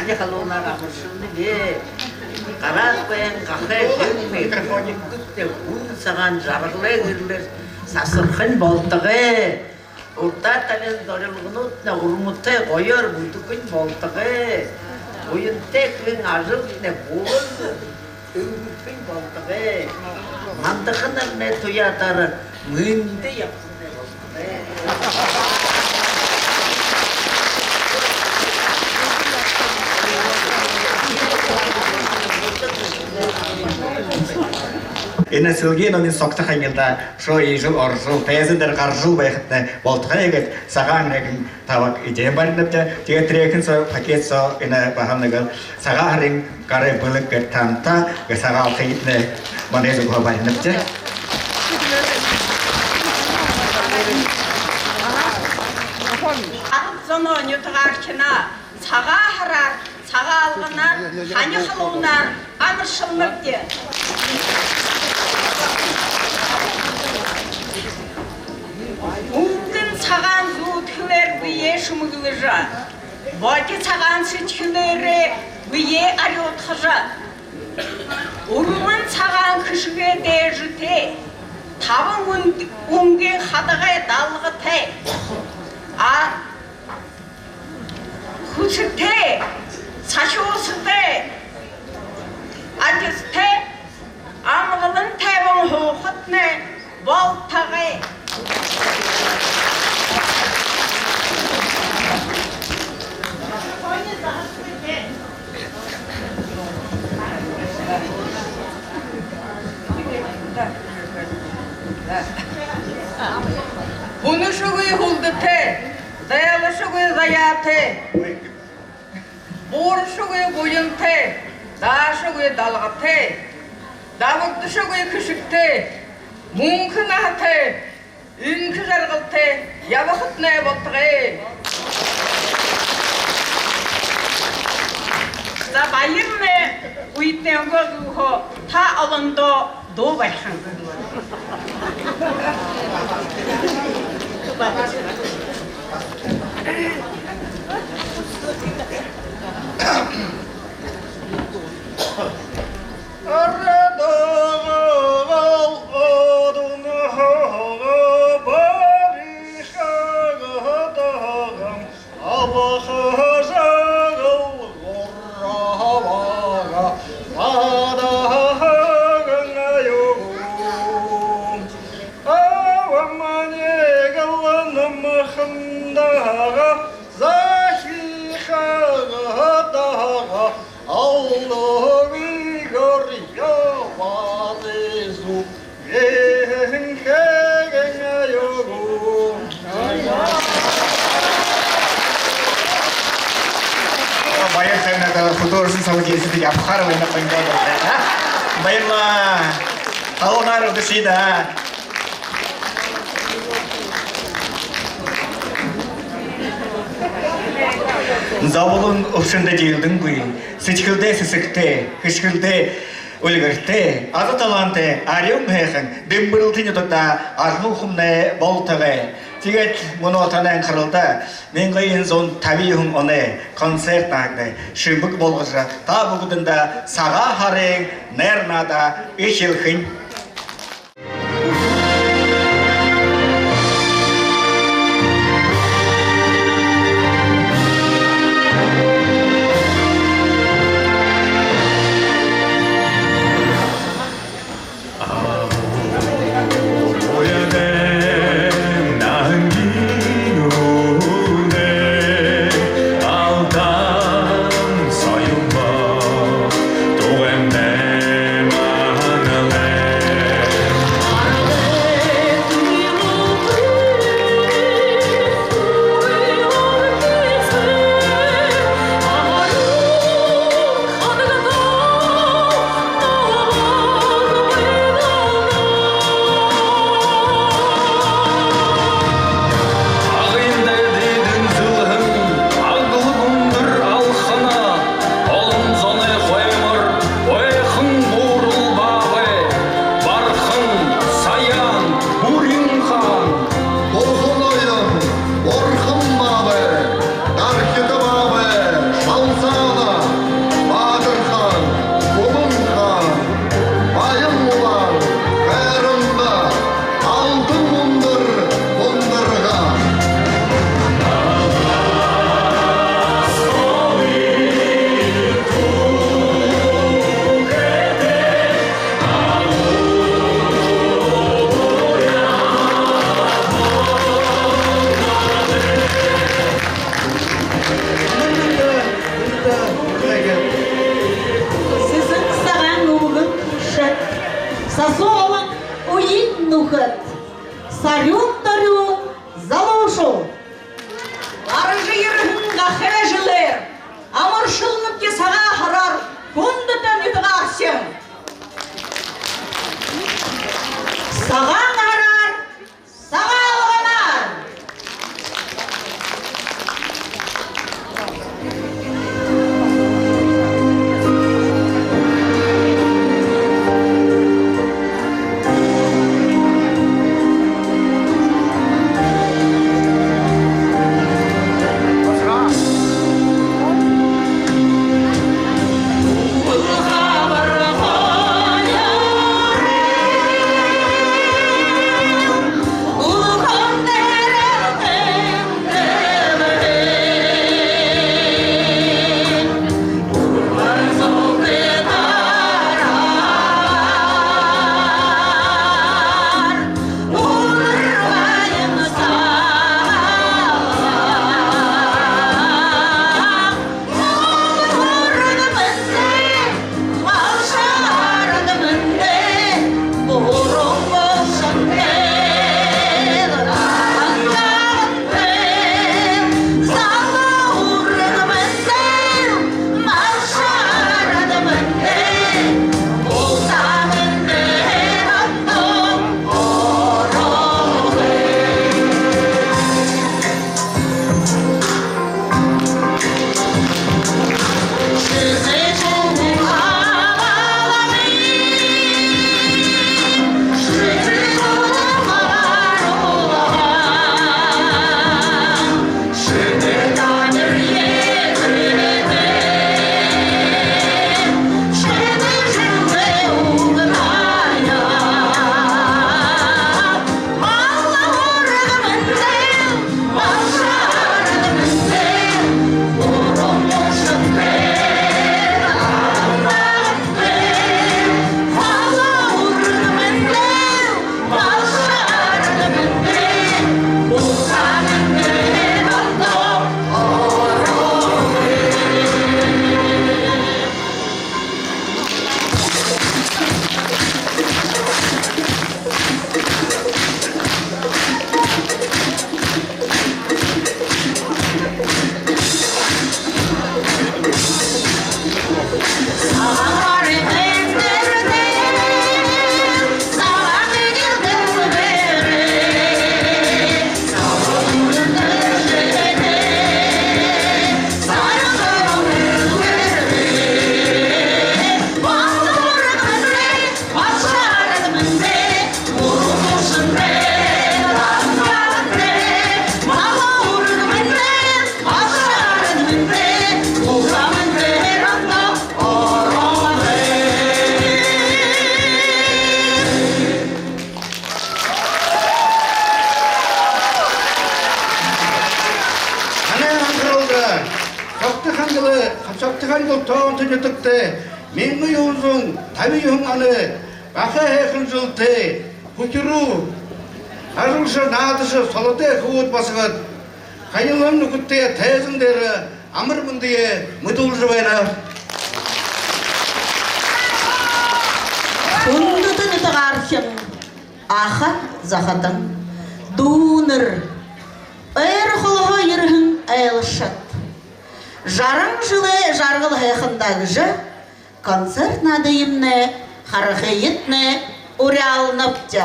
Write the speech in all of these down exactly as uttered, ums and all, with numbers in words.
Халуунаар амаршалнаб. Гараад байһан гахай жэл микрофоник гүтэ, хүн сагаан жаргалай гэрэлээр сасархань болтогой. Урдаа талын зорилгонууднай урматай гоёор бүтэхэнь болтогой. Буянтай хэһэн ажалнай бүлээн үргэхэнь болтогой. Мандаханарнай туяатаар мэндэ ябахань болтогой. Энэ сэлгеэн номин согто хангилдаа шоо иижэл оржол, тайзан дээрэ гаржал байхатнай болтогой гээд, сагаан нэгэн табаг эдеэн баринабди. Тиигээд тэрээхэн соо, пакет соо энэ баһал нэгэл Сагаан һарын гарын бэлэг гээд таанадта, гэ Сагаалганай манай зүгһөө баринабди. Арад зоноо, нютагаархинаа Сагаан һараар, Сагаалганаар, хани халуунаар амаршалнабди. Үнгэн сагаан зүүдхэлээр бэеэ шэмэглэжэ, боди сагаан сэдьхэлээрээ бэеэ арюудхажа, үрмэн сагаан хэшэгэй дээжэтэй, табан үн-, үнгын хадагай далгатай, а, хүсэтэй, сахюусатай, адистай, амгалан тайбан һуухатнай болтогой. Һүнэшэгүй һүлдэтэй, зайлашагүй заяатай, буурашагүй буянтай, даашагүй далгатай, дабагдашагүй хэшэгтэй, мүнхэ наһатай, энхэ жаргалтай ябахатнай болтогой. За, баярнай үетэнэйнгөө зүгһөө та олондоо дуу бариха. Баяр тайнада, художественный салон дээрэ ябахаар байна, баярлаа. Халуунаар үдэшэ даа. Зоболон үбшэндэ диилдэнгүй, сэдьхэлдээ сэсэгтэй, хэшэгдээ үльгэртэй, аза талаантай, арюун һайхан, Дэмбэрэлтын нютагта ажаһуухамнай болтогой. Тиигээд мүнөө танай анхаралда мянга юһэн зуун табин юһэн оной концерт наадамнай шэмэг болгожо, та бүгэдэндэ Сагаан һарын найр наада эхилхэнь. Сагаан һараар, Сагаалганаар! Танай анхаралда Шогто-Хангил, Шогто-Хангил тоонто нютагта мянга юһэн зуун табин юһэн оной баха һайхан жэлтэй, хүхюур ажалша, наадажа, солотой хүбүүд, басагад, һаялһан нүхэдтөө тайзан дээрэ амар мэндые мэдүүлжэ байна. Хүндэтэ нютагаархин, аха захатан, дүүнэр, ойро холоһоо ерэһэн айлшад! Жаран жэлэй жаргал һайхан даа гэжэ концерт наадыемнай харахыетнай уряалнабди.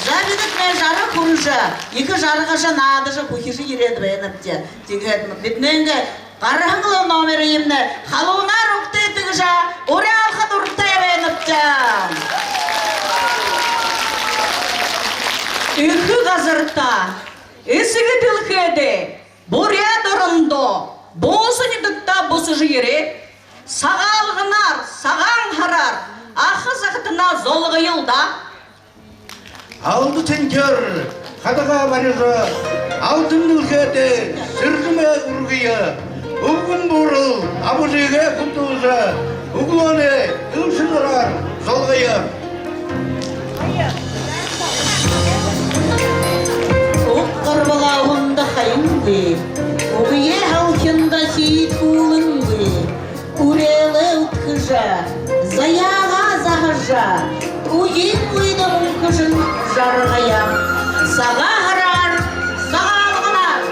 За, бидэтнай жаран хүрэжэ, ехэ жаргажа, наадажа, хүхижэ ерээд байнабди. Тиигээд бидэнэйнгээ гараһан лэ номерыемнай халуунаар угтыт гэжэ уряалха дуратай байнабди. Эхэ газартаа, эсэгэ дэлхэйдээ, Буряад орондоо, бууса нютагтаа бусажа ерээ. Сагаалганаар, Сагаан һараар аха захатанаа золгоёл даа. Алда тэнхир хадагаа барижа, алтан дэлхэйдээ сэржэмээ үргэе. Үбгэн буурал абажыгаа хүндэлжэ, үглөөнэй элшэ нараар золгоё. Уг гарбалаа уһанда хаянгүй, үгые һалхинда хиидхүүлэнгүй, үреэлээ үдхэжэ, заяагаа заһажа, үеын үедэ мүнхэжэн жаргая. Сагаан һараар, Сагаалганаар!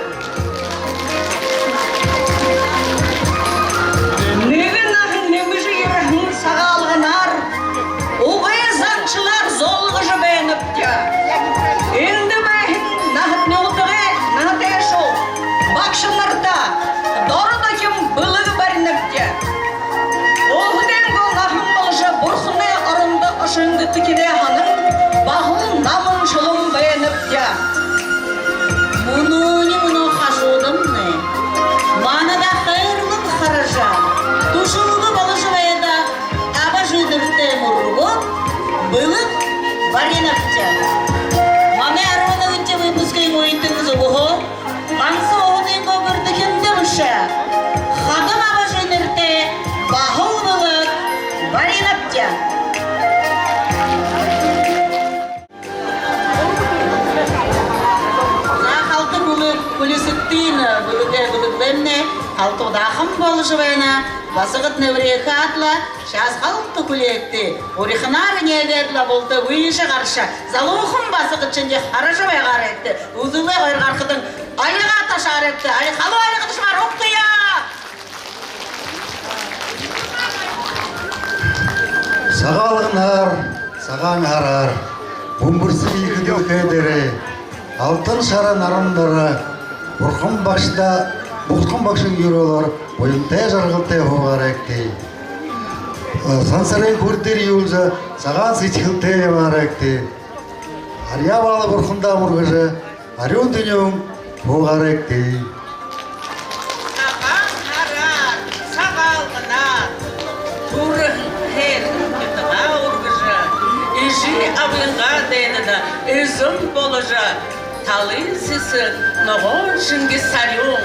Нэгэн наһан нэмэжэ ерэһэн Сагаалганаар Шэ байна. Басагад нэбэрээ хаадаал, шаасхалта хүлеэгты. Уриханаар энеэгээд лэ, булта выше гараша, залуухан басагадшни хаража байгаарайгты. Үзэлэй хоёр гарахадань альгаа ташаарайгты. Али халуу альга ташаар угтая. Сагаалганаар, Сагаан һараар, бүмбэрсэн ехэ дэлхэй дээрэ, алтан шара наран доро, Бурхан багшада, Бурхан багшын үреэлээр буянтай жаргалтай һуугаарайгты. Сансарын хүрдэр юулжэ, сагаан сэдьхэлтэй ябаарайгты. Арьяа Баала бурхандаа мүргэжэ, арюун тэнюун һуугаарайгты. Сагаан һараар, Сагаалганаар, түрэһэн һайхан нютагаа үргэжэ, эжы абынгаа дайдада эзэн боложо, талын сэсэг ногоон шэнги сарюун,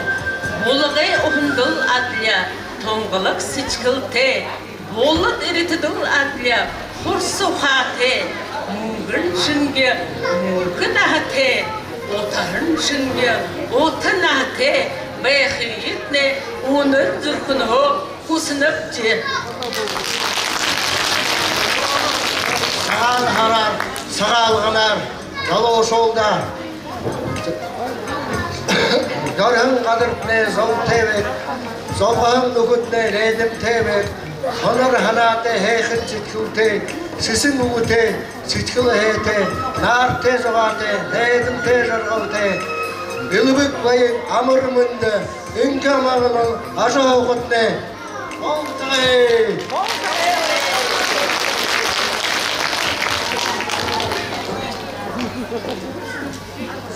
булагай уһандал адли тунгалаг сэдьхэлтэй, булад эритэдэл адли хурса ухаатай, мүнгэн шэнги мүнхэ наһатай, утаһан шэнги ута наһатай байхыетнай үнэн зүрхэнһөө хүсэнэбди. Сагаан һараар, Сагаалганаар, залуушуулдаа! Дорьһон газартнай золтой байг, зобоһон нүхэднай найдамтай байг, хонор һанаатай, һайхан сэдьхэлтэй, сэсэн үгэтэй, сэдьхэл һайтай, наартай зугаатай, найдамтай жаргалтай, элбэг баян, амар мэндэ, энхэ амгалан ажаһуухатнай болтогой!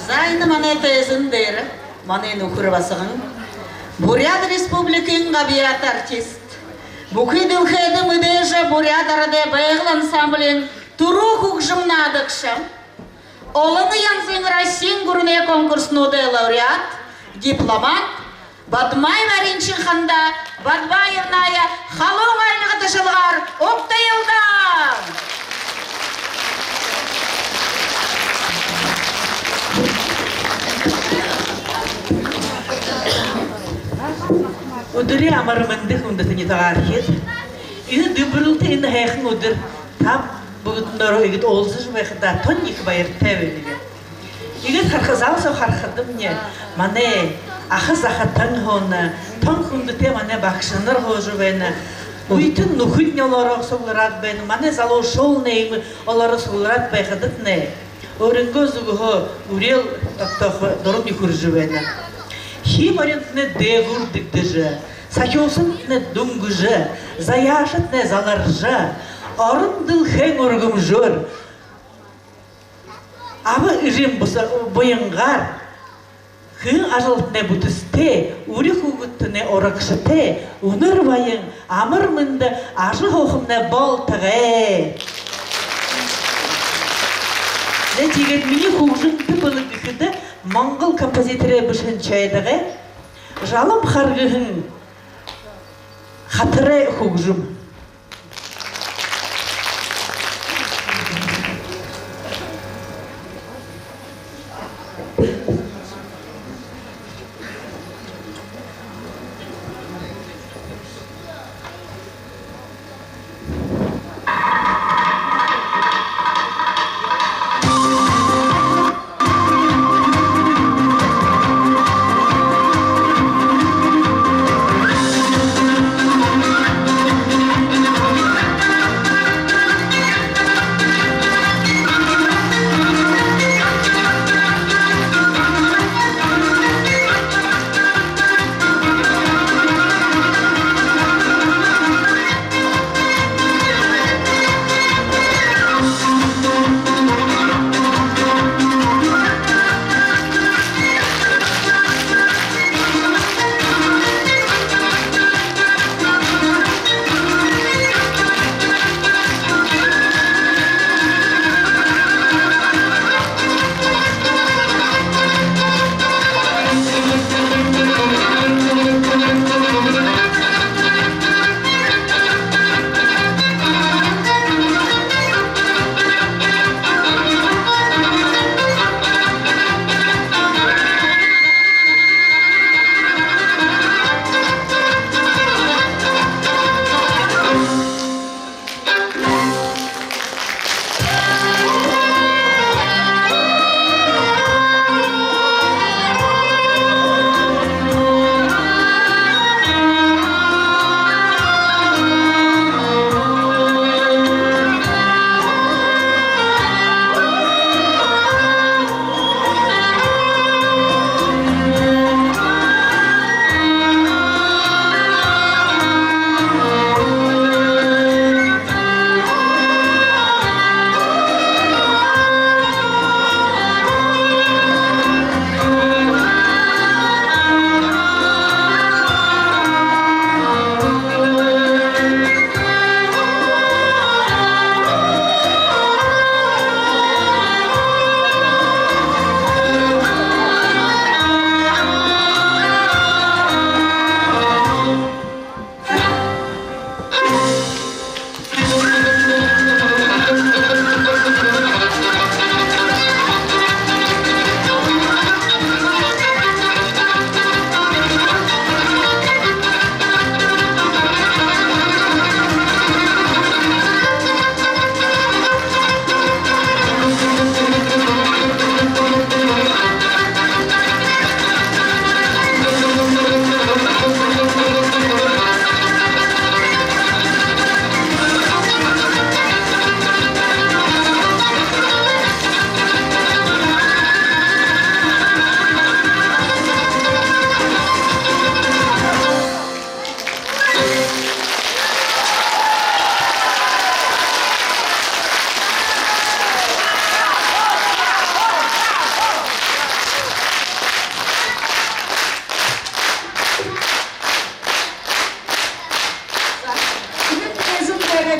За, энэ манай тайзан дээрэ манай нүхэр басаган, Буряад Республикын габьяата артист, бүхы дэлхэйдэ мэдээжэ буряад арадай «Байгал» ансамблиин түрүү хүгжэм наадагша, олон янзын Россиин гүрэнэй конкурснуудай лауреат, дипломант Бадмаева Ринчинханда Бадмаевнае халуун альга ташалгаар угтая даа. Үдэрэй амар мэндэ, хүндэтэ нютагаархид! Энэ дэбэрэлтэ, энэ һайхан үдэр та бүгэдэтэеэ иигээд уулзажа байхадаа тон ехэ баяртай байнаб. Иигээд хараха, зал соо харахадамни, манай аха захатан һууна, тон хүндэтэй манай багшанар һуужа байна. Үетэн нүхэднай олоороо суглараад байна. Манай залуушуулнай иимэ олоороо суглараад байхадатнай, өөрынгөө зүгһөө үреэл тогтоохо дурамни хүрэжэ байна. Хии моринтнай дээгүүр дэгдэжэ, сахюусантнай дүнгэжэ, заяашадтнай заларжа, орон дэлхэйн үргэмжөөр, аба эжын буса-, буянгаар, хэн ажалтнай бүтэсэтэй, үри хүүгэдтнай урагшатай, үнэр баян, амар мэндэ ажаһуухамнай болтогой. Зэ, тиигээд минии хүгжэмтэ бэлэг гэхэдэ, монгол композиторой бэшэһэн чойдагай «Жалам харгы» гэһэн хатарай хүгжэм.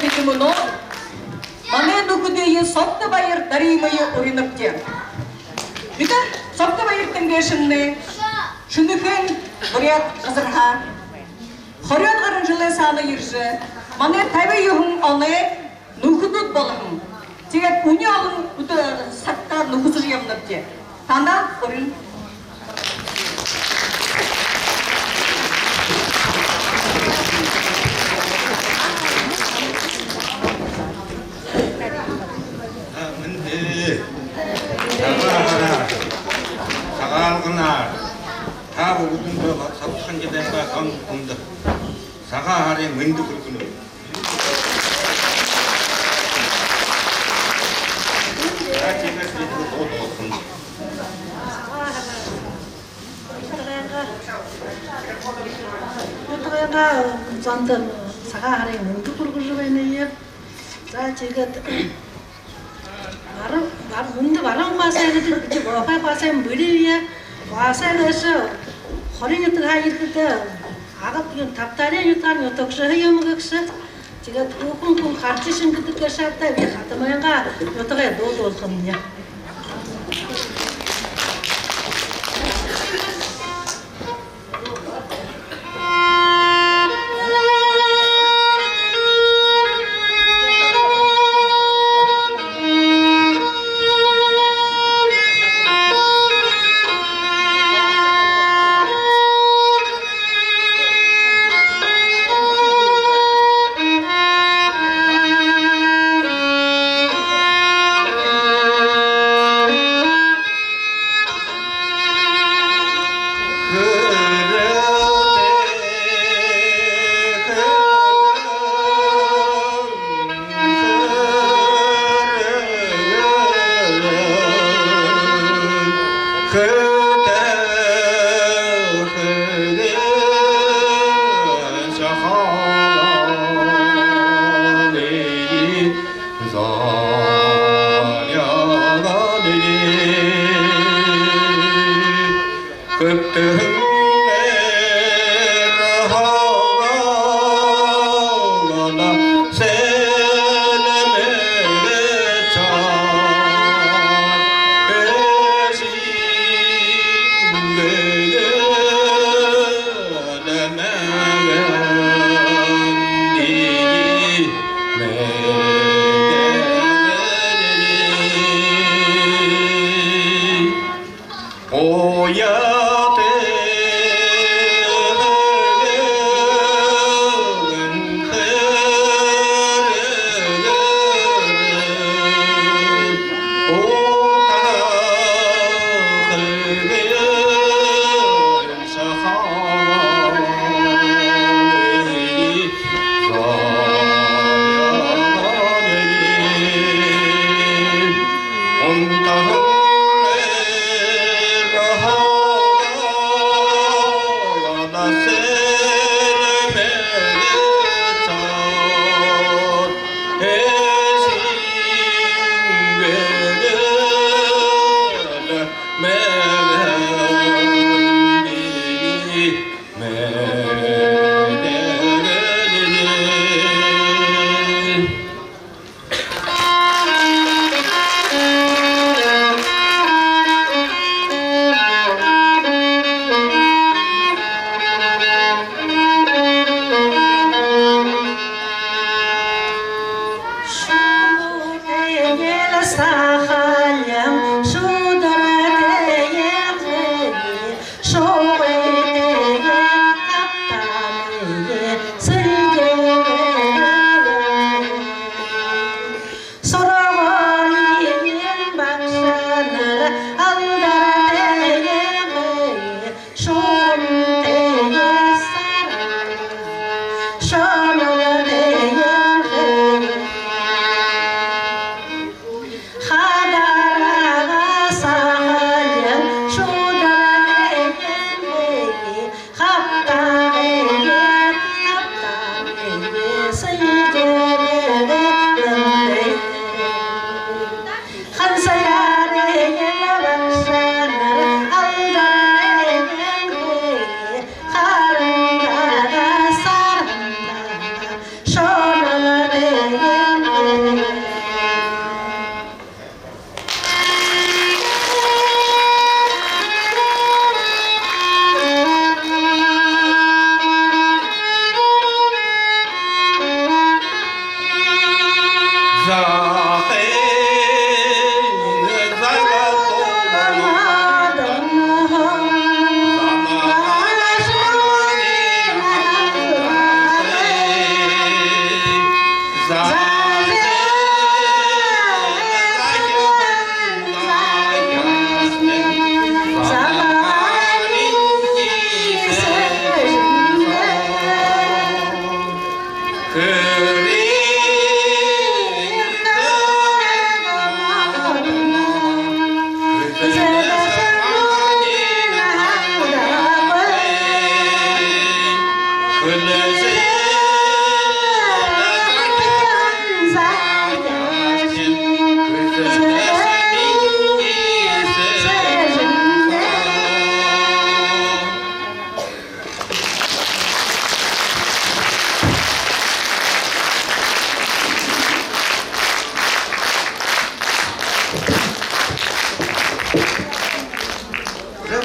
Бидэ мүнөө манай нүхэдые Согто-Баяр Даримые уринабди. Бидэ Согто-Баяртан гээшэмнай шэнэхээн буряад газарһаа хорёод гаран жэлэй саана ерэжэ, манай табин юһэн оной нүхэдүүд болоһон. Тиигээд үни олон үдэ-, сагтаа нүхэсэжэ ябанабди. Танаа урин. А, мэндэ. Сагаан һараар, Сагаалганаар та бүгэдэндэ Согтохон жэлэйнгээ тон хүндэ Сагаан һарын мэндэ хүргэнэб. Нютагайнгаа зондо Сагаан һарын мэндэ хүргэжэ байнабди. За, тиигээд баруун, бар-, мэндэ баруун хуасай гэдэг, бидэ Бохой хуасай бэлэйбди. Хуасай гээшэ Хориин нютагһаа ерэхэдэ, Агын, Табтариин нютагһаа нютагшаһан юм гэгшэ. Тиигээд хүүхэн хүн харжа шэнгэдэг гээшэ ааб даа, би хадамайнгаа нютагай дуу дуулахам.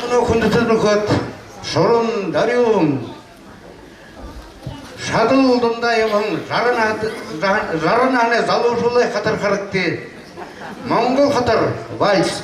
Мүнөө, хүндэтэ нүхэд, шуран дорюун, шадал дундаа ябаһан жаран наһан-, жа-, жаран наһанай залуушуулай хатар харагты. Монгол хатар, вальс.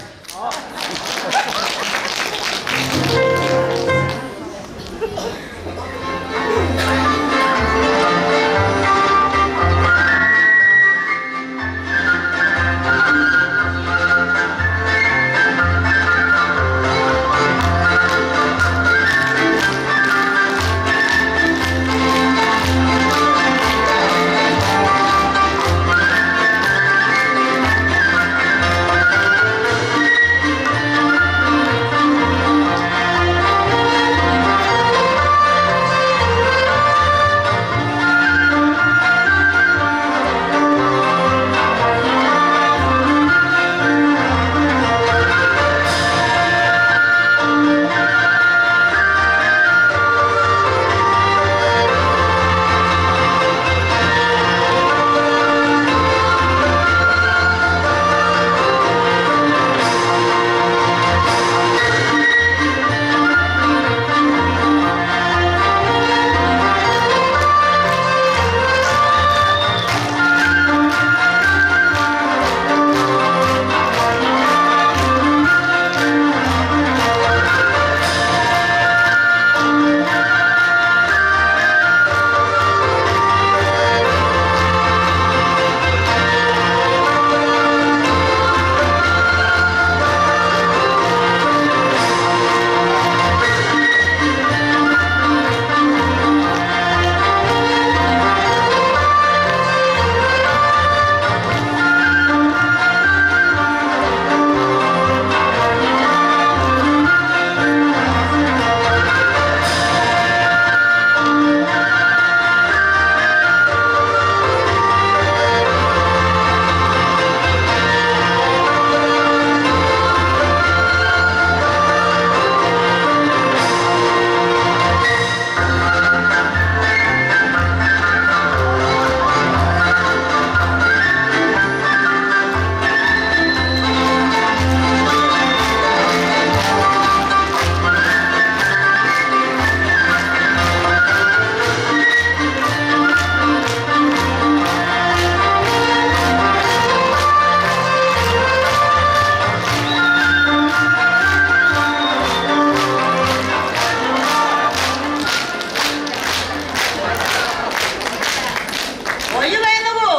Гоё байна гү?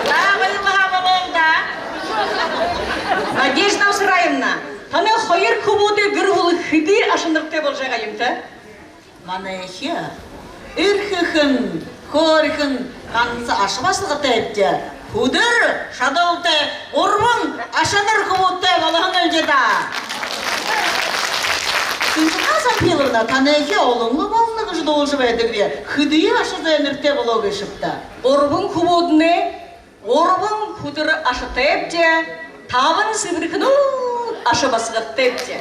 За, гоё болоо даа. Надежда Намсараевна, танай хоёр хүбүүдэй гэр бүлэ хэды ашанартай боложо байгаа юм та? Манай эхи эрхэхэн, хөөрхэн, ганса аша басагатайбди. Хүдэр шадалтай, гурбан ашанар хүбүүдтэй болоһон гэлди даа. Сынжина Сампиловна, танай эхи олон лэ болоно гэжэ дуулажа байдаг би. Хэды аша зээнэртэй болоо гээшэб даа? Гурбан хүбүүднай гурбан хүдэр ашатайбди, табан сэбэрхэнүүд аша басагадтайбди.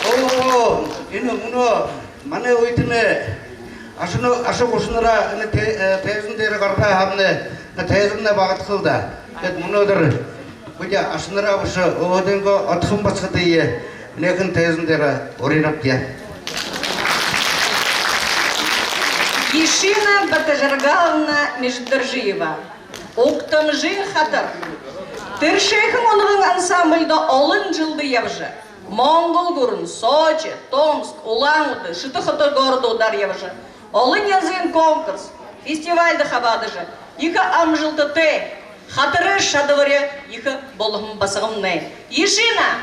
Оо, энэ мүнөө манай үетэнэй аша, аша гушанараа энэ тээ-, э, тайзан дээрэ гаргаа һаамнай, энэ тайзамнай багадхал даа. Тиигээд мүнөөдэр бидэ ашанараа бэшэ, өөһэдынгөө одхон басагадые энэхэн тайзан дээрэ уринабди. Ешина Батожаргаловна Междоржиева, Угтамжын хатар. Тэршээхэн унаган ансамбльда олон жэлдэ ябажа, Монгол гүрэн, Сочи, Томск, Улаан-Үдэ, Шэтэ хото городуудаар ябажа, олон янзын конкурс, фестивальда хабаадажа, ехэ амжалтатай, хатарай шадабари ехэ болоһон басагамнай. Ешина!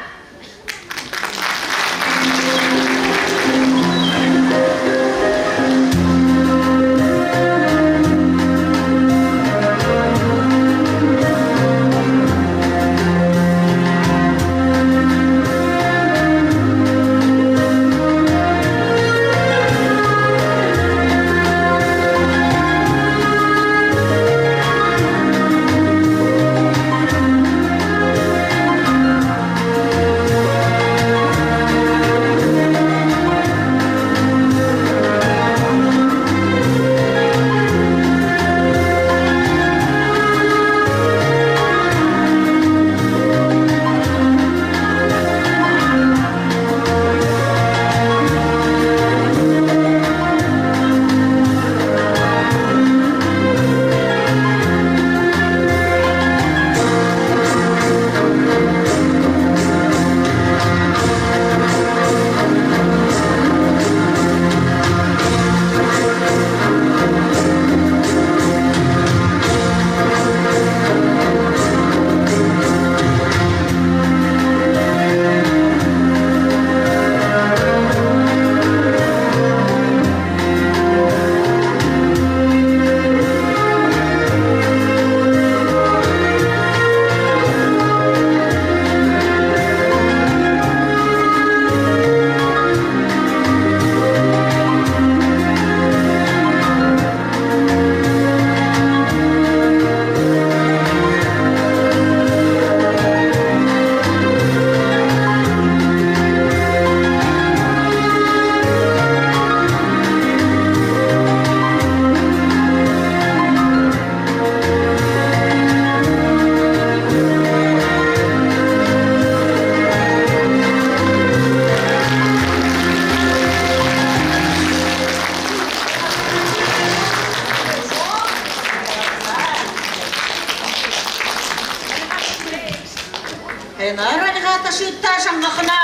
Ташыт таа шангахана.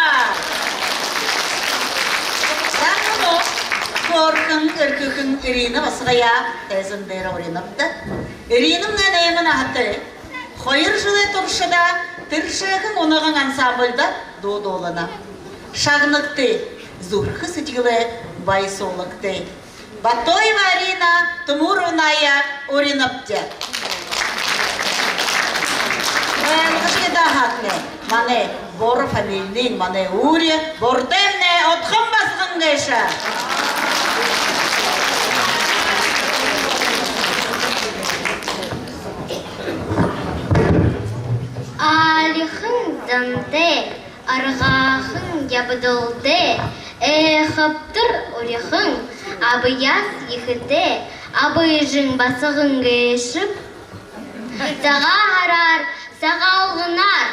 Зангуу хөөрхэн, эрхэхэн Ирина басагаяа тайзан дээрэ уринабди. Иринамнай найман наһатай. Хоёр жэлэй туршада Тэршэхэн унаган ансамбльда дуу дуулана. Шагнагты, зүрхэ сэдьхэлээ баясуулагты. Батоева Арина Тумуровнаяа уринабди. Э, лгашье даа хатнэ. Манай Боров фамилиин, манай үүрэй Бордоевнай одхон басаган гээшэ. Аалихан зантай, аргаахан ябадалтай, айхабтар урихан, абаяас ехэтэй, абыжын басаган гээшэб. Сагаан һараар, Сагаалганаар!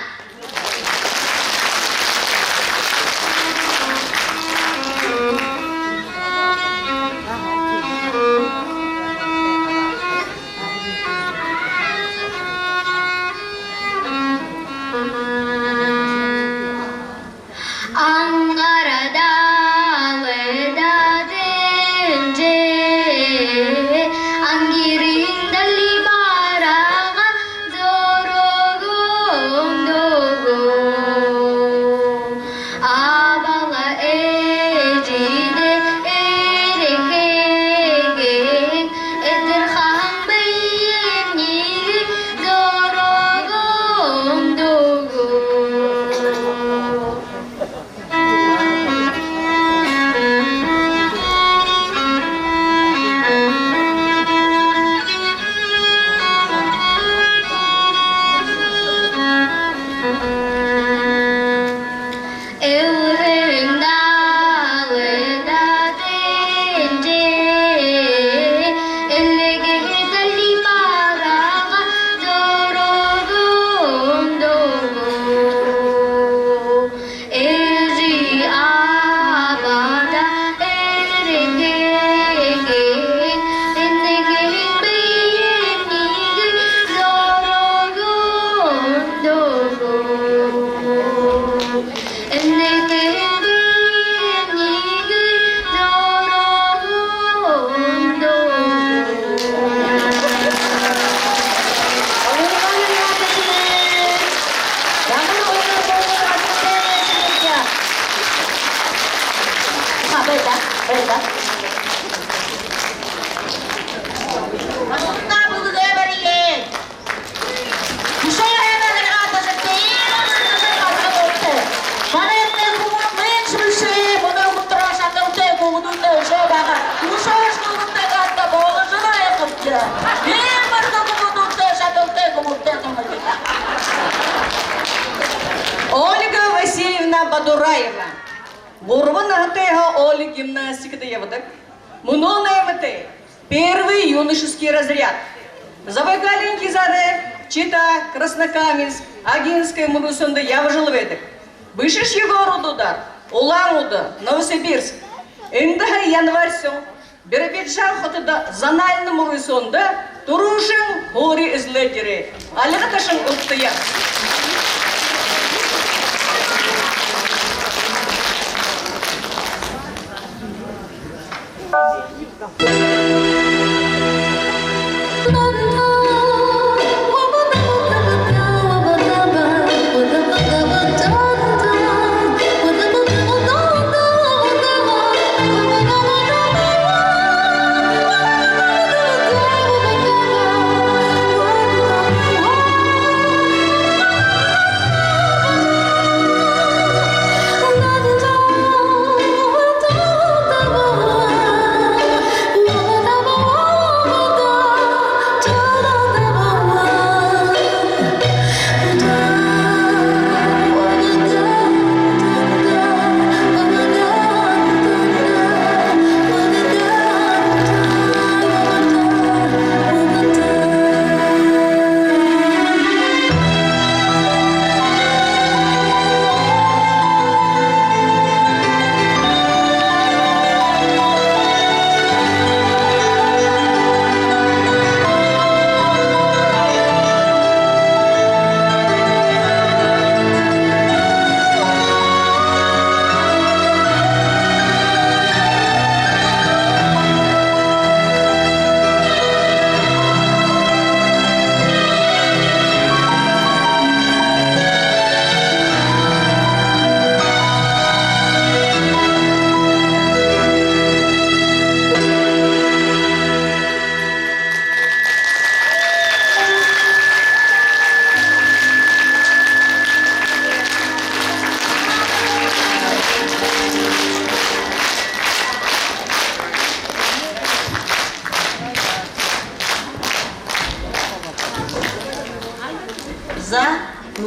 Ангара далайда тэнжээ, ангирын далай бараага зоригоо үндэгөө. Абалаа эжыдээ эрхэгэн, эдир хаһан бэеэмнай зоригоо үндэгөө. Элһэн далайда тэнжээ, эльгэһэн далай бараага зоригоо үндэгөө. Эжы абадаа эрхэгэн, энэхэн бэеэмнай зоригоо үндэгөө. Энэхэн бэеэмнай зоригоо үндэгөө. Ямар гоё, гоё, гоё. А, байда, байда. Бэлэгээ бария. Үшөө һайнаар харгыта, ши тиимэ басаган. Манай энэ хүбүүн мэншэ бэшэ, мүнөө хүтэрөө шадалтай хүбүүдтэй үшөө байгаа. Үшөө шүлгэнтэй гартаа боложо байхабди. Иимэ бэрхэ хүбүүдтэй, шадалтай хүбүүдтэй хамагай. Ольга Васильевна Бадураева. Гурбан наһатайһаа Оля гимнастикада ябадаг. Мүнөө найматай. Первый юношеский разряд. Забайкалиин хизаарай Чита, Краснокаменск, Агинское мүрысөөндэ ябажал байдаг. Бэшэшье городуудаар: Улаан-Үдэ, Новосибирск. Эндэһээ январь соо Биробиджан хотодо зональна мүрысөөндэ түрүүшын һуури эзэлээд ерээ. Альга ташан угтая.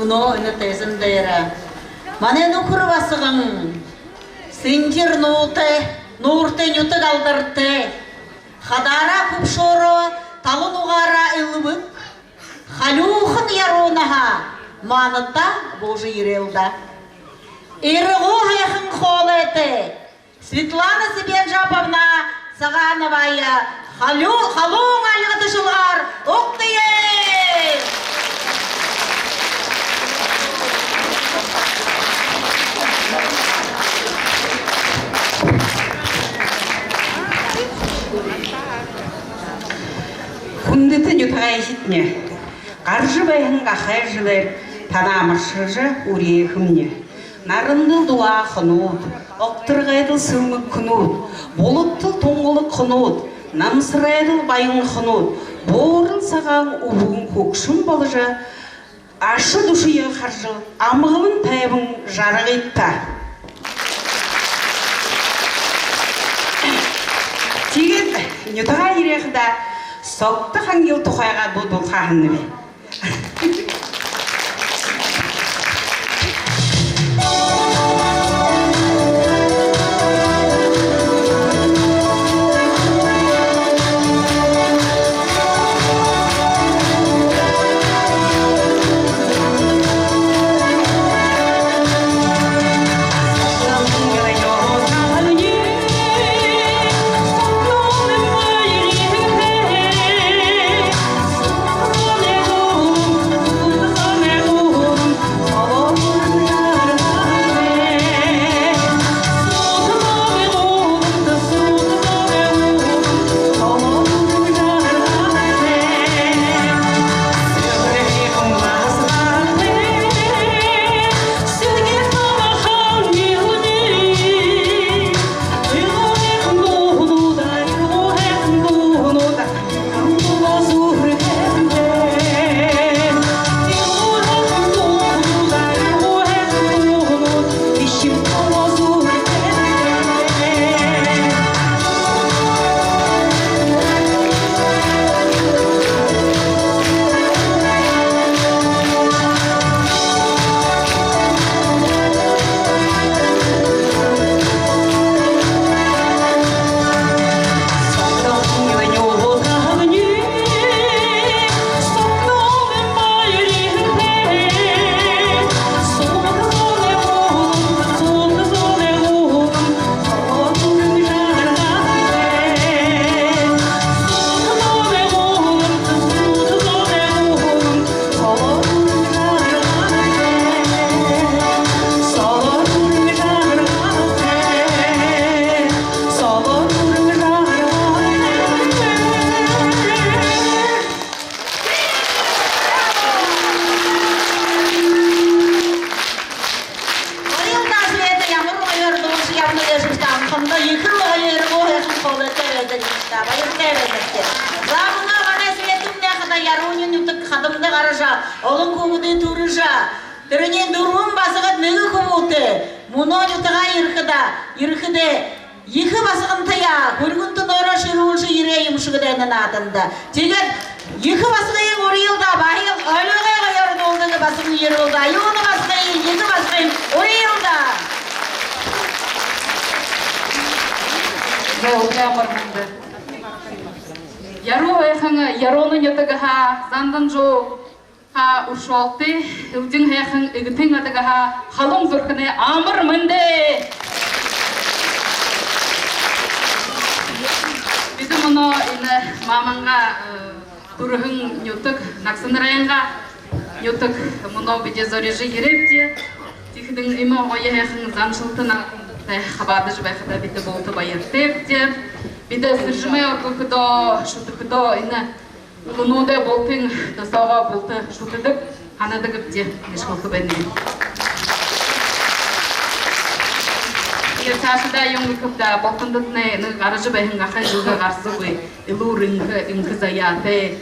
Мүнөө энэ тайзан дээрэ манай нүхэр басаган, сэнхир нууртай, нууртай нютаг алдартай, хадаараа хүбшөөрөө, талын угаараа элбэг, халюухан Яруунаһаа манда буужа ерээ л даа. Эрэгүү һайхан хоолойтой Светлана Сибенжаповна Сагаановая халюу-, халуун альга ташалгаар угтая. Хүндэтэ нютагайхидни, гаража байһан гахай жэлээр танаа амаршалжа үреэхэмни. Нарандал дулааханууд, огторгойдол сэлмэгхэнүүд, булаттал тунгалагханууд, намсарайдал баянханууд, буурал сагаан үбгэн хүгшэн боложо, аша дүшые харжал, амгалан тайбан жаргыт даа. Тиигээд нютагаа ерээхэдээ Согто-Хангил тухайгаа дуу дуулхаа һананаб. Баярлаа, Света, ямар гоёор дуулажа ябана гээшэбта, анхандаа ехэл гоё, эрэгүү һайхан хоолойтой байдаг юм даа. Баяртай байнабди. За, мүнөө манай Светамнай хадаа Ярууна нютаг хадамда гаража, олон хүүгэдые түрэжэ, тэрэниие дүрбэн басагад нэгэ хүбүүтэй мүнөө нютагаа ерэхэдээ, ерэхэдээ ехэ басагантаяа хүрьһэн түнөөрөө шэрүүлжэ ерээ юм шэг даа энэ нааданда. Тиигээд ехэ басагые уряал даа, баян олигой гоёор дуулдаг басагые уряал даа. Юунэ басагые, ехэ басагые уряал даа. Зай, уряамар мүндэ. Яруу һайхан Ярууна нютагһаа, Зандан Жуу һаа үршөөлтэй, элдин һайхан Эгэтын Адагһаа халуун зүрхэнэй амар мэндэ! Бидэ мүнөө энэ мамайнгаа, э, түрэһэн нютаг, нагасанарайнгаа нютаг мүнөө бидэ зорижо ерээбди. Тиихэдэнь иимэ гоё һайхан заншалта наадандатнай хабаадажа байхадаа бидэ булта баяртайбди. Бидэ сэржэмээ үргэхэдөө, шүтэхэдөө энэ Үглөөнүүдээ бултынь досоогоо булта шүтэдэг, һанадагбди, гээшэ хэлэхэ байнаб. Тиигээд саашадаа юун гэхэб даа, бултандатнай нэгэ гаража байһан гахай жэлдэ гарсагүй, элүүр энхэ, энхэ заяатай,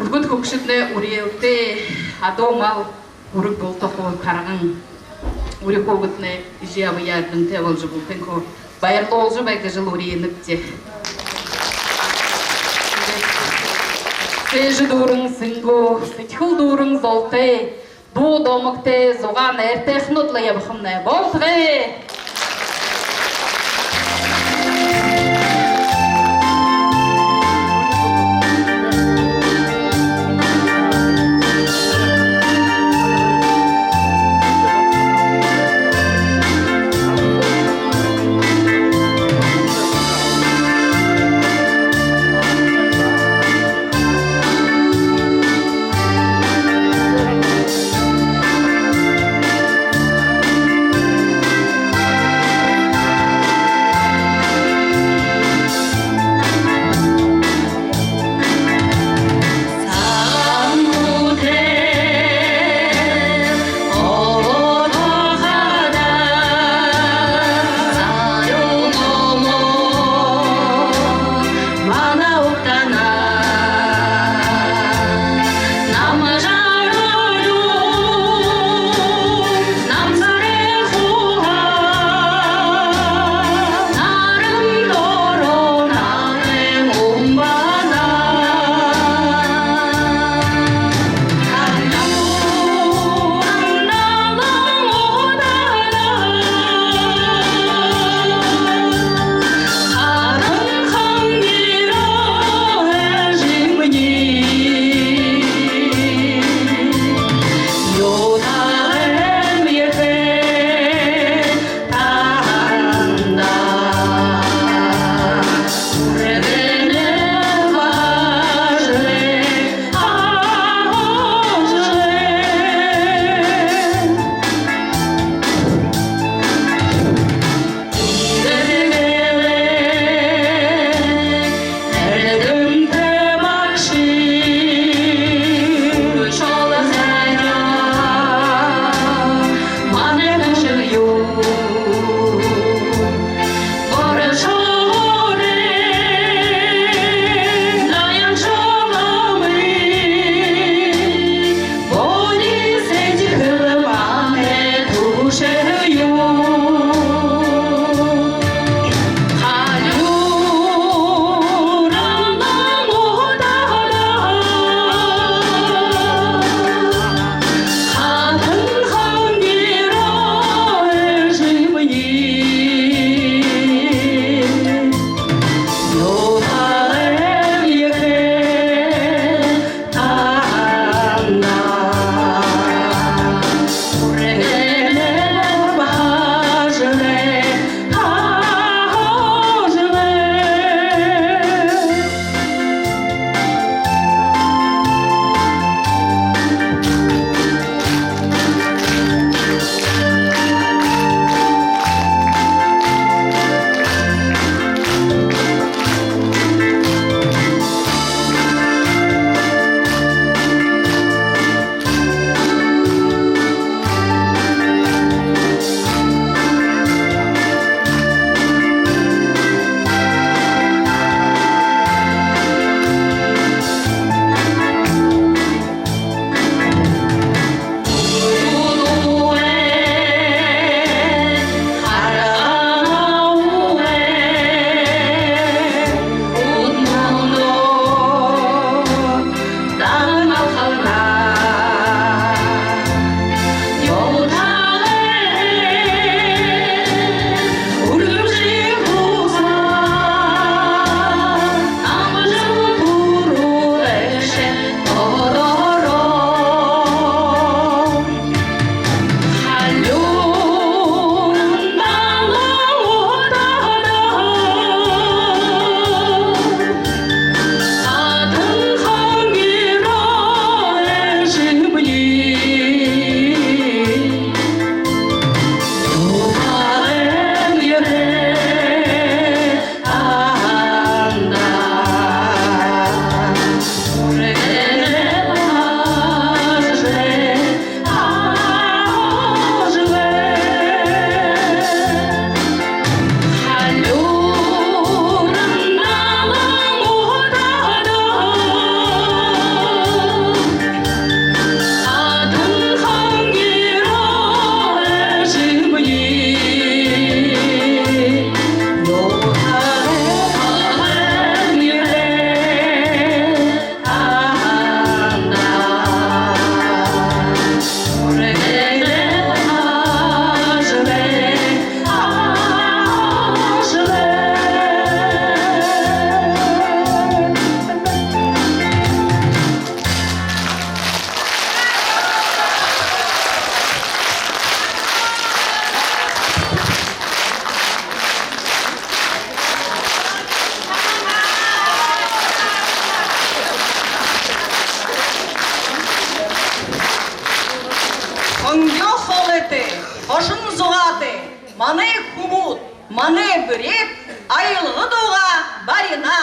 үргэд хүгшэднай үреэлтэй, адуу мал, үргэ булта хуу тарган, үри хүүгэднай эжы абаяа эрдэмтэй боложо, бултынь хуу баярлуулжа байг гэжэл үреэнэбди. Сээжэ дүүрэн сэнгүү, сэдьхэл дүүрэн золтой, Бү домогтой, зугаа найртайханууд лэ ябахамнай. Болтогой! Манай бэреэд аялга дуугаа барина.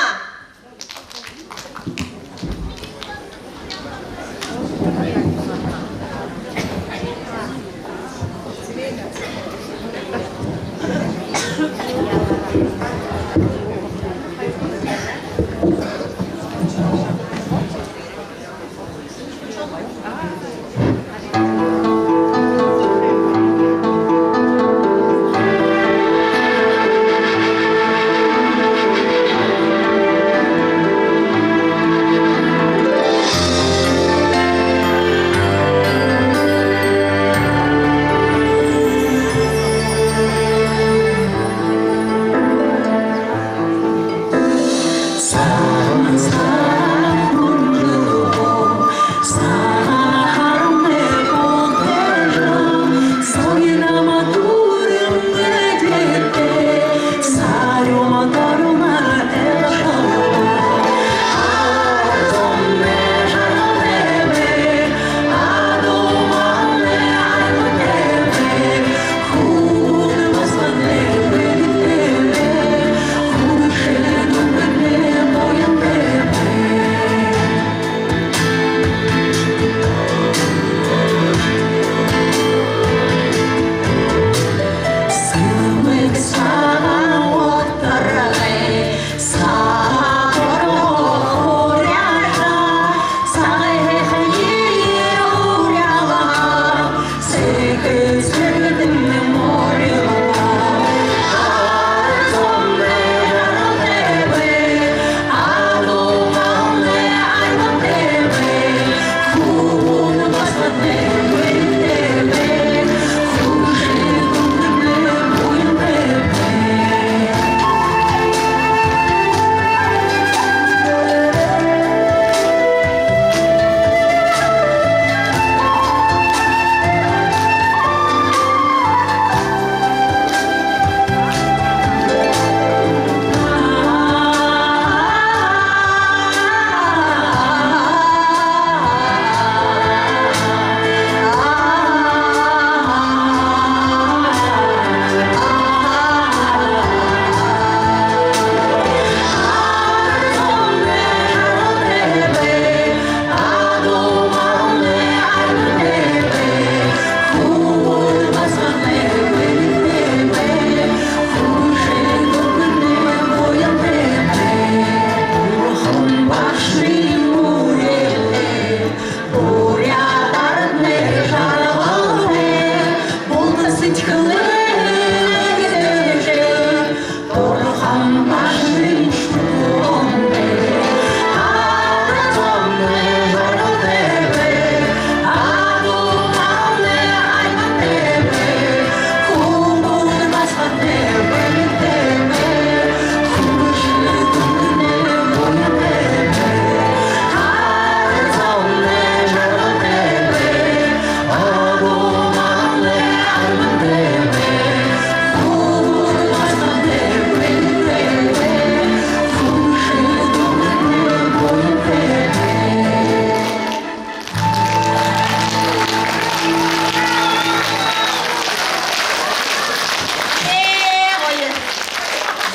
Ээ, гоё.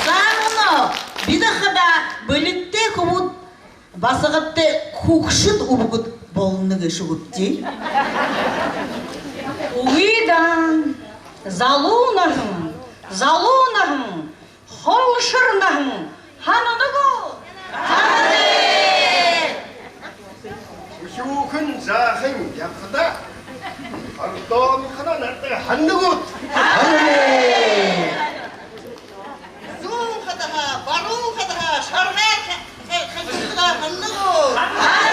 За, мүнөө бидэ хадаа бэлигтэй хүбүүд басагадтай хүгшэд үбгэд болоно гээшэ гүбди? Үгы даа. Залуу наһан, залуу наһан, холшор наһан һанана гү? Һанана. Үхибүүхэн жаахан ябахадаа ордоонхоноо нарадаг һанана гүт? Һанана. Зүүн хадаа, баруун хадаа, шаргаар ха-, ха-, хажуудаа һанана гү? Һанана.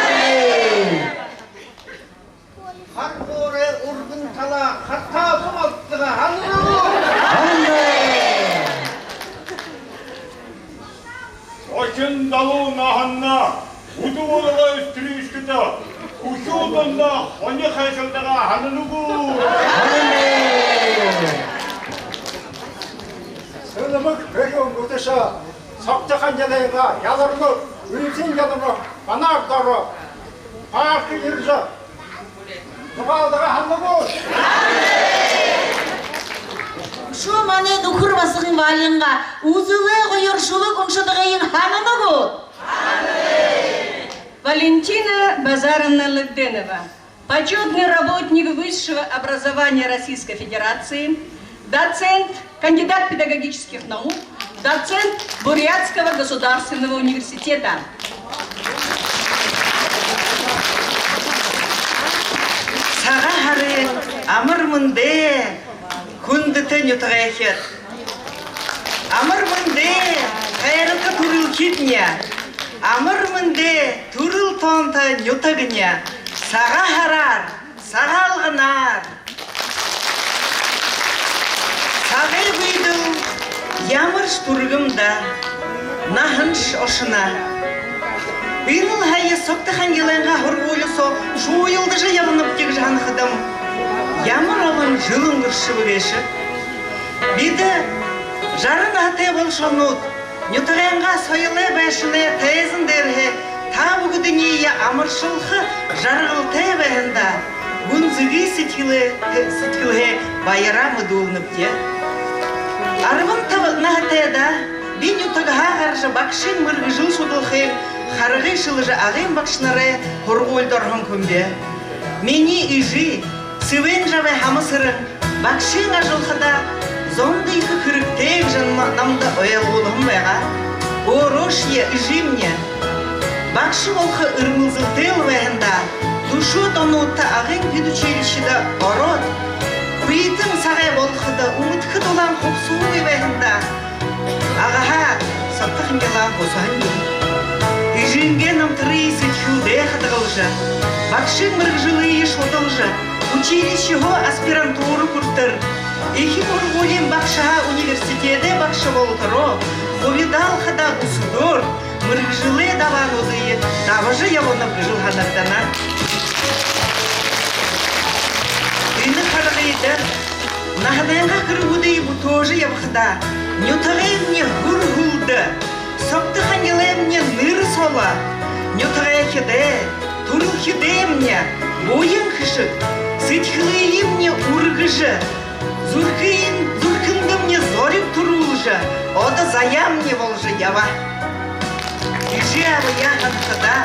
Хар буурай үргэн талаа хартаа зугаалдаг һанана гү? Һанана. Зохин залуу наһанаа үдэ болгоо стрижкада, хүхюу дундаа хони хайшалдаг һанана гү? Һанана. Сэлмэг бэрхэ үмбэтэшэ согтохон ялайгаа яларнууд, үнсин яларнууд банаар доро паркда ерэжэ зугаалдаг һанана гү? Шуу манай нүхэр басаган Валинга үзэлэй гоёор шүлэг уншадагыень һанана гүт? Валентина Базаровна Лыгденова, почётный работник высшего образования Российской Федерации, доцент, кандидат педагогических наук, доцент Бурятского государственного университета. Сагаан һарын амар мэндэ, хүндэтэ нютагайхид! Амар мэндэ, хайрата түрэлхидни! Амар мэндэ, түрэл тоонто нютагни! Сагаан һараар, Сагаалганаар! Сагай бэедэл ямаршье түргэн даа, наһаншье ошоно. Энэл һая Согто-Хангилайнгаа һургуули соо шууялдажа ябанаб гэжэ һанахадам, ямар олон жэл үнгэршэбэ гээшэб. Бидэ, жаран наһатай болошоһонууд, нютагайнгаа соёлой байшанай тайзан дээрэһээ та бүгэдэниие амаршалха жаргалтай байһандаа гүнзэгы сэдьхэлээ, сэдьхэлһээ баяраа мэдүүлнэбди. Арбан таба наһатайдаа би нютагһаа гаража, багшын мэргэжэл шудалхын харгы шэлэжэ, Агын багшанарай һургуулида ороһон хүмби. Минии эжы Сэбэн-Жабай Хамасэрэн багшын ажал хадаа зондо ехэ хэрэгтэй гэжэ ма-, намда ойлгуулһан байгаа. Өөрөөшье эжымни багша болохо эрмэлзэлтэйл байһандаа, түршөөд онуудта Агын педучилищида ороод, хүйтэн сагай болоходо, үмдэхэ дулаан хубсаһагүй байһандаа, Агаһаа Согто-Хангилаан бусаһан юм. Эжынгээ намтарые сэдьхэлдээ хадагалжа, багшын мэргэжэлые шудалжа, училищеһоо аспирантура хүрэтэр, эхин һургуулиин багшаһаа университедэй багша болотороо, хубидаал хадаа дүсэдөөр, мэргэжэлэй дабаануудые дабажа ябанаб гэжэл һанагдана. Энэ харгыда наһанайнгаа хэрэгүүдые бүтээжэ ябахадаа, нютагаймни һүр һүлдэ, Согто-Хангилаймни нэрэ соло, нютагайхидай, түрэлхидэймни буян хэшэг, сэдьхэлыемни үргэжэ, зүрхын, зүрхэндэмни зориг түрүүлжэ, одо заяамни боложо ябаа. Эжы абаяа һанахадаа,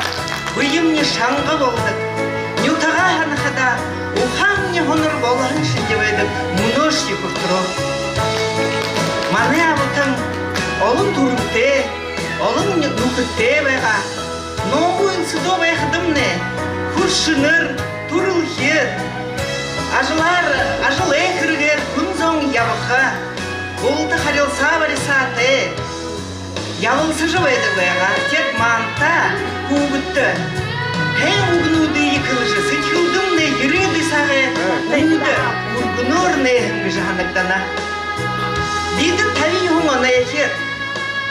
бэемни шанга болодог. Нютагаа һанахадаа, ухаамни һонор болоһон шэнги байдаг, мүнөөшье хүрэтэрөө. Манай абатан олон түрэлтэй, олон нүхэдтэй байгаа. Номой эльсэдөө байхадамнай, хүршэнэр, түрэлхид, ажалаар, ажалай хэрэгээр хүн зон ябаха, булта харилсаа барисаатай ябалсажа байдаг байгаа. Теэд манда, хүүгэдтэ, һайн үгэнүүдые хэлэжэ, сэдьхэлдэмнай ерээдүй сагай үндэр үргэнөөр нээһэн гэжэ һанагдана. Бидэ табин юһэн онойхид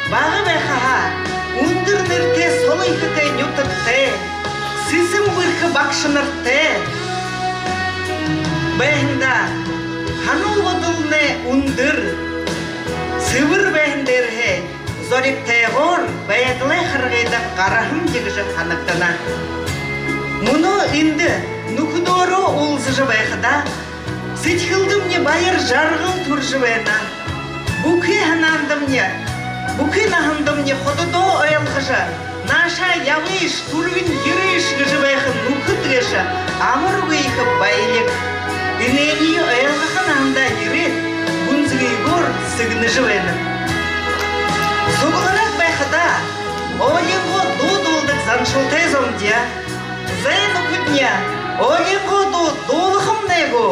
бага байхаһаа үндэр нэрэтэй, соло эхэтэй нютагтай, сэсэн бэрхэ багшанартай байһандаа, һанал бодолнай үндэр, сэбэр байһан дээрэһээ зоригтойгоор байдалай харгыда гараһамди гэжэ һанагдана. Мүнөө эндэ нүхэдөөрөө уулзажа байхадаа, сэдьхэлдэмни баяр жаргал түрэжэ байна. Бүхы һанаандамни, бүхы наһандамни хододоо ойлгожо, наашаа ябыш, түргэн ерыш гэжэ байха нүхэд гээшэ амаргүй ехэ баялиг. Энээниие ойлгохо наһандаа ерээд, гүнзэгыгөөр сэгнэжэ байна. Суглараад байхадаа, олингоо дуу дуулдаг заншалтай зомди. Зай, нүхэдни, олингоо дуу дуулахамнай гү?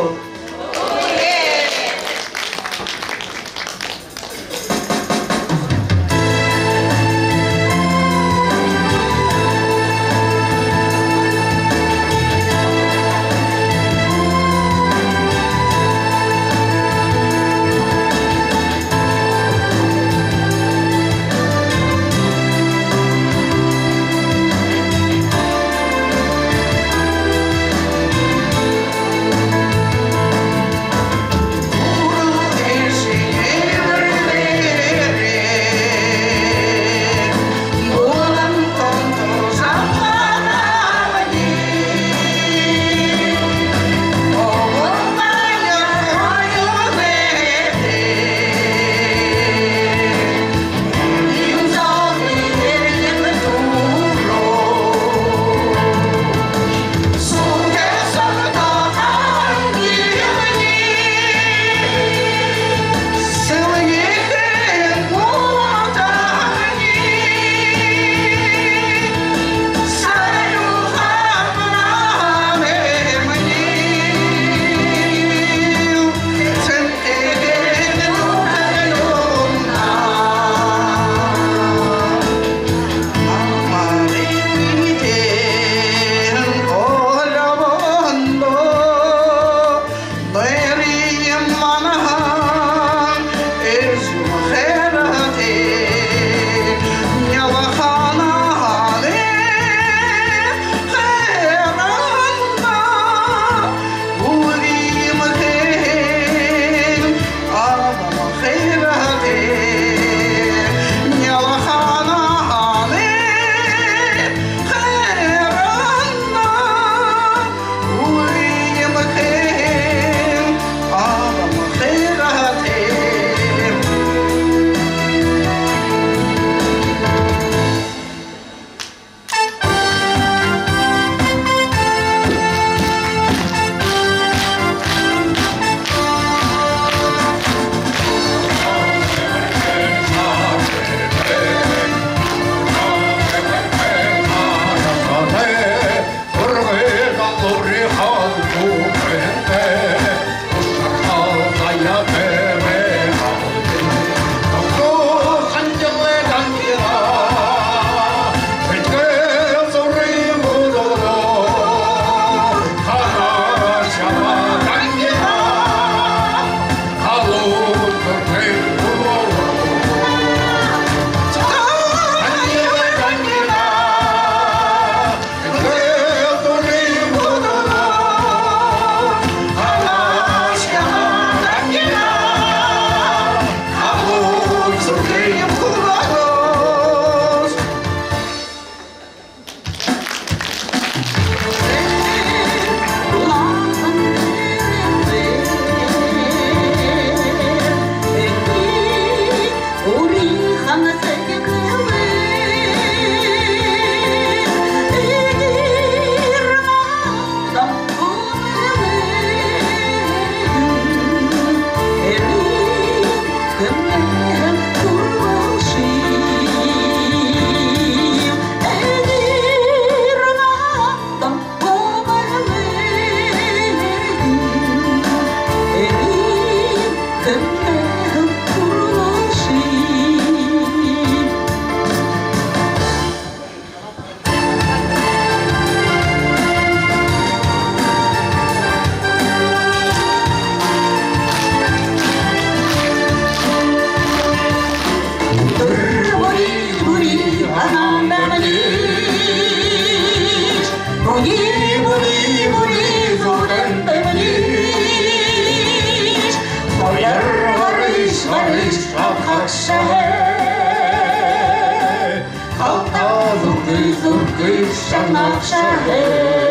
Шанагшаһан.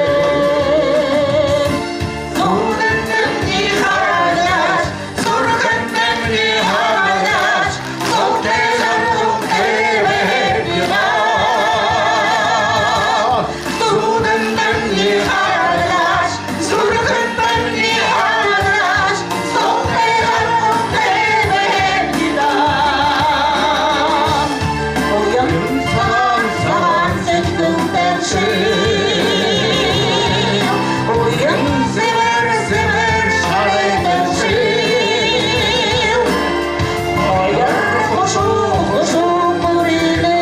Зүүдэнтэмни харагдаш, зүрхэнтэмни харагдаш, золтой жаргалтай байг даа. Зүүдэнтэмни харагдаш, зүрхэнтэмни харагдаш, золтой жаргалтай байг даа. Уян сагаан, сагаан сэдьхэлтэйшээл, уян сэбэр, сэбэр шарайтайшээл, баяр хушуу, хушуу хүрэнэрөө.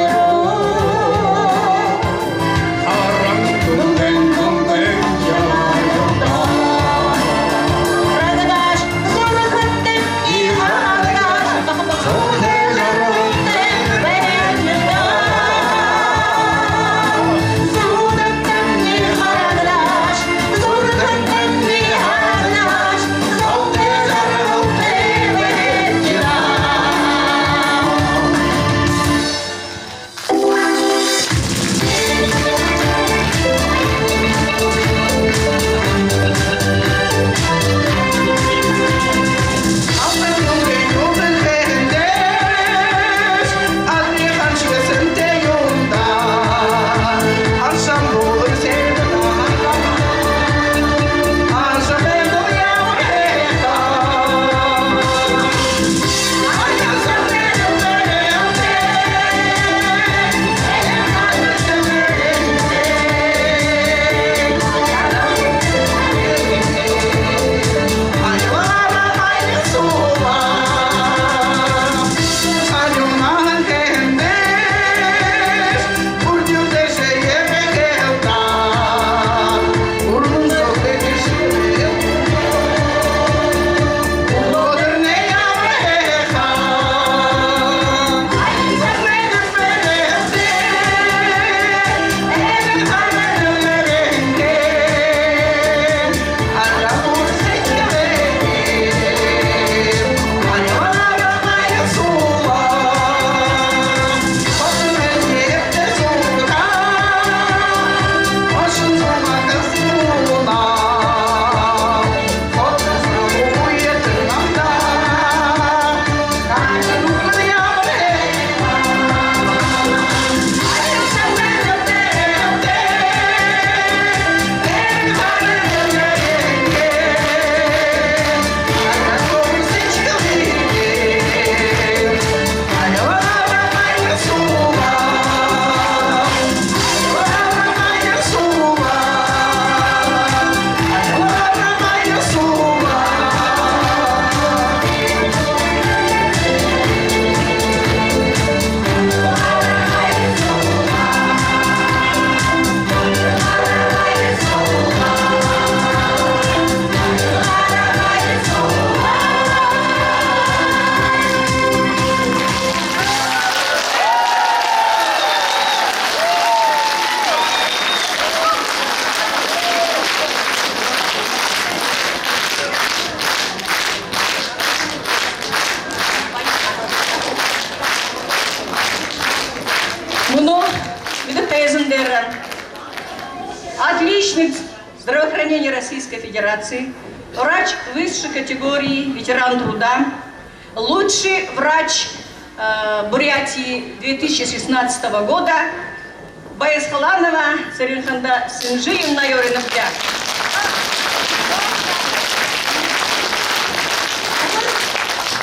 Мүнөө бидэ тайзан дээрэ отличник здравоохранения Российской Федерации, врач высшей категории, ветеран труда, лучший врач, э, Бурятии две тысячи шестнадцатого года Баясхаланова Цыренханда Сэнжыевна ерэнэбди.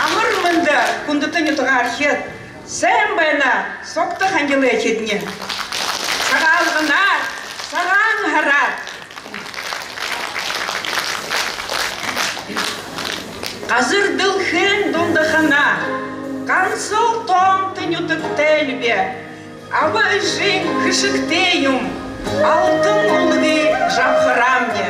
Амар мэндэ, хүндэтэ нютагаархид! Сайн байна, сугтаа һанаатай байхадаа. Сагаалганаар, Сагаан һараар! Газар дэлхэйн дунда хана гансал тоонто нютагтайлби. Аба эжын хэшэгтэй юм алтан үлгы жабхараамни.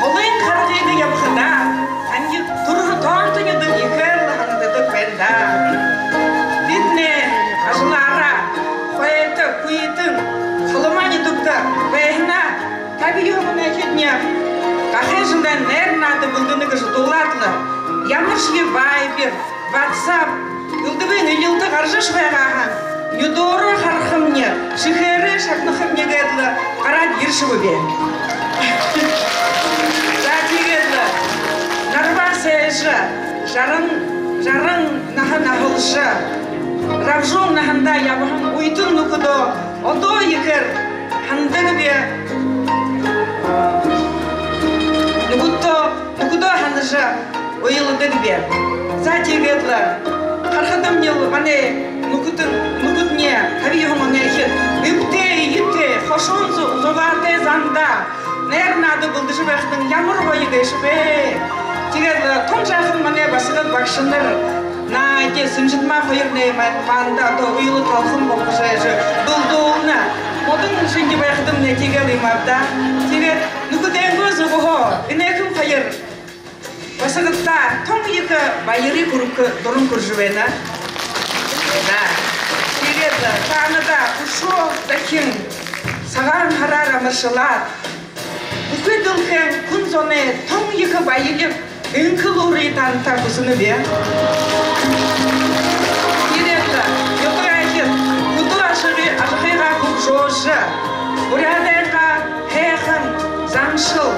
Холын харгыда ябахадаа, тани түрэһэн тоонто нютаг ехээр лэ һанадаг байна даа. Бидэнэй ажалаараа хойто, хүйтэн, Холомоо нютагта байһанаа табяа һууна һэмди. Гахай жэлдээ найр наада бэлдэнэ гэжэ дуулаад лэ, ямаршье Viber, WhatsApp, элдэбын элилтэ гаража байгаа һаа, нюдөөрөө харахамни, шэхээрээ шагнахамни гээд лэ гараад ерэшэгүй бэ. За, тиигээд лэ нарбаа сээжэ, жаран, жаран наһа наһалжа, рабжуун наһандаа ябаһан үетэн нүхэдөө одоо ехээр һанадаг бэ. Нүхэдтөө, нүхэдөө һанажа уйладаг бэ. За, тиигээд лэ харахадамни лэ манай нүхэдэн, нүхэдни табин юһэн онойхид эбтэй, эетэй, хошуун зу-, зугаатай зандаа найр наада бэлдэжэ байхадань ямар гоё гээшэб. Тиигээд лэ тон жаахан манай басагад багшанар Надя, Сэмжидма хоёрнай ма-, манда одоо уйла талхан болгожо, жэ, дулдуулна. Модон шэнги байхадамни тиигээл юм ааб даа. Тиигээд нүхэдэйнгөө зүгһөө энээхэн хоёр басагадтаа тон ехэ баярые хүргэхэ дуран хүрэжэ байна. За. Тиигээд таанадаа үшөө дахин Сагаан һараар амаршалаад, бүхы дэлхэйн хүн зоной тон ехэ баялиг, энхэ элүүрые таанадтаа хүсэнэб. Тиигээд нютагайхид хүдөө ажахы-, ажахыгаа хүгжөөжэ, буряадайнгаа һайхан заншал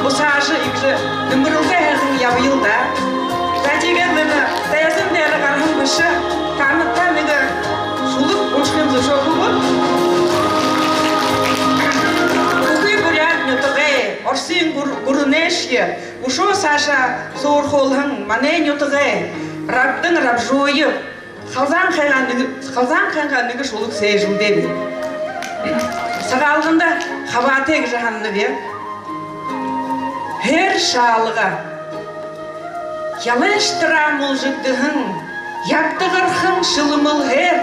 бусаажа, иигэжэ дэмбэрэлтэй һайхан ябаял даа. За, тиигээд лэ энэ тайзан дээрэ гараһан бэшэ, таанадтаа нэгэ шүлэг уншахым, зүбшөөгүйт. Бүхы буряад нютагай, Оросой гүр-, гүрэнэйшье, үшөө саашаа суурхуулһан манай нютагай Рабдан Рабжуев Халзаан хайнгаа нэгэ, Халзаан хайнгаа нэгэ шүлэг сээжэлдээ би. Сагаалганда хабаатай гэжэ һананаб. Һээр шаалга. Ялайшатараа мүлжэгдэһэн, ябдагархан шэлмэлһээр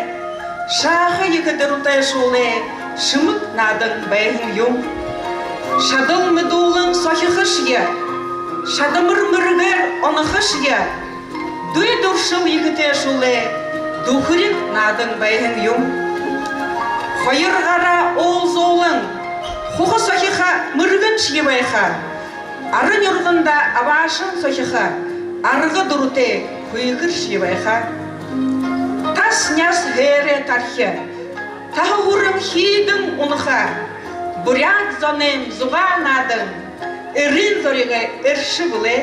шааха ехэ дуратайшуулай шэмэг наадан байһан юм. Шадал мэдүүлэн сохихошье, шадамар мэргээр онохошье, дүй дүршэл ехэтэйшүүлэй дүхэриг наадан байһан юм. Хоёр гараа уулзуулан хуха сохихо мэргэншье байха, ара нюргандаа абаашан сохихо арга дуратай хүйтэршье байха. Тас няс һээрээ тархи, таһа хүрэн хиидэн унаха буряад зонойм зугаа наадан эрын зоригой эршэ бэлэй.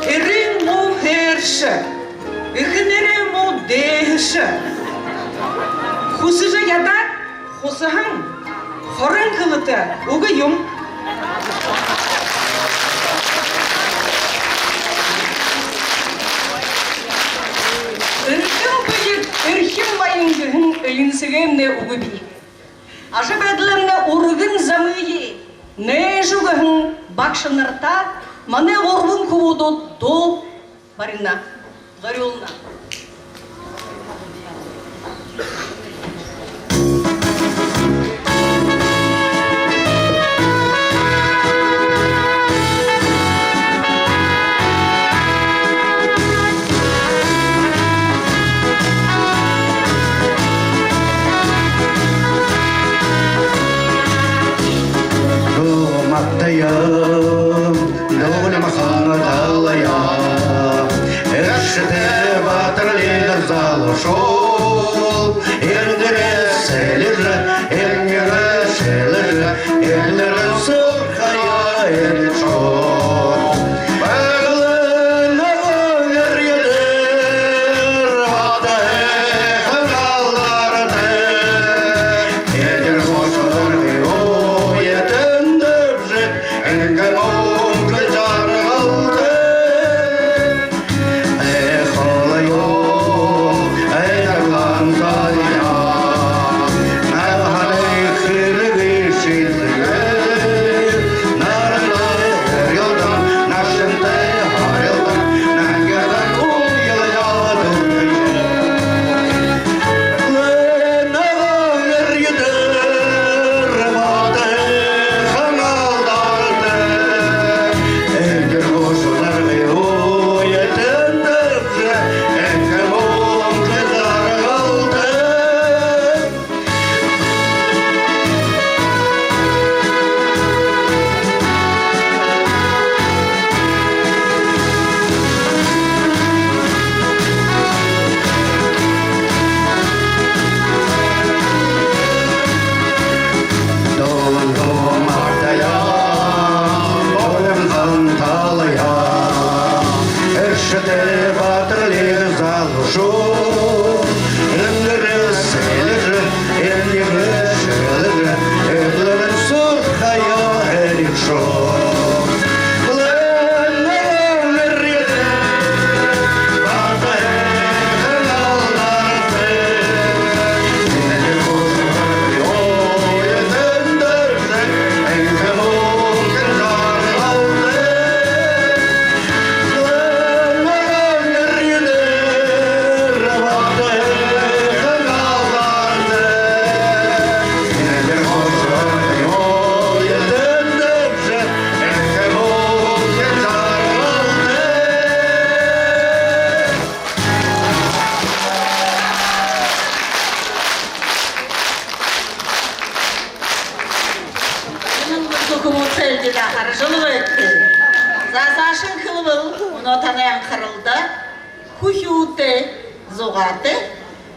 Эрын муу һээршэ, эхэнэрэй муу дээһэшэ. Хүсэжэ ядаад хусаһан хорон хэлэтэ үгэ юм. Эрхим бэе, эрхим баян гэһэн элинсэгэймнай үгэ бии. Ажабайдалаймнай үргэн замые нээжэ үгэһэн багшанартаа манай гурбан хүбүүд дуу барина. Зорюулна. Дуу магтая, дуулимхан далайда. Эршэтэ баатар лидер залуушуул. Энгэрээ сэлижэ, энгэрээ шэлижэ, энгэрээ сурхаяа эршүүл. Байгал нэгэн эрьедэр, одоо һайхан галдарта. Эдир бошоргы уядан дэбжэт, энгэ мүнгэ жаргалтай. Эй, холоёо, эй, Харалда, хүхюутэй зугаатай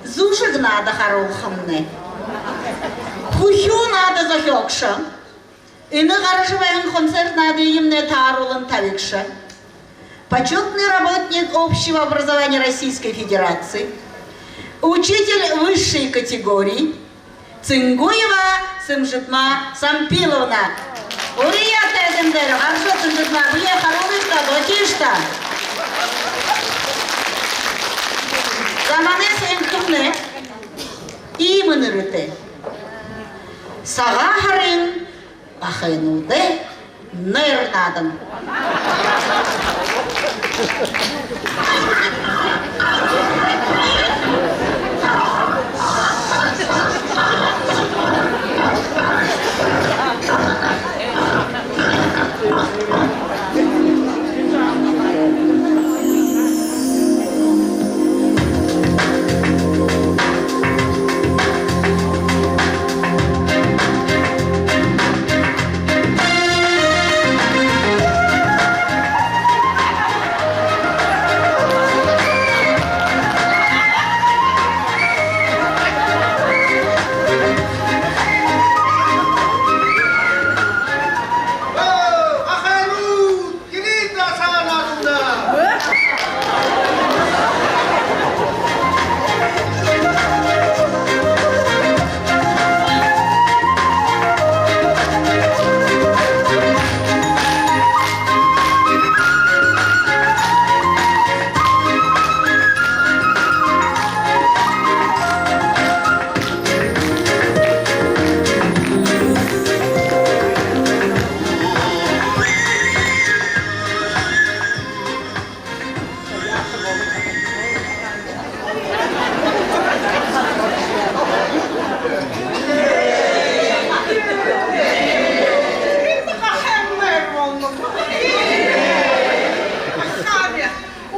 зүжэг наада харуулхамнай. Хүхюу наада зохёогшо, энэ гаража байһан концерт наадыемнай тааруулан табигша, почётный работник общего образования Российской Федерации, учитель высшей категории Цынгуева Сэмжидма Сампиловна. Уряа тайзан дээрэ гаража, Сэмжидма, бэеэ харуулыш даа, бодыш даа. За, манай энхэмнай иимэ нэрэтэй: «Сагаан һарын ахайнуудай найр наадан».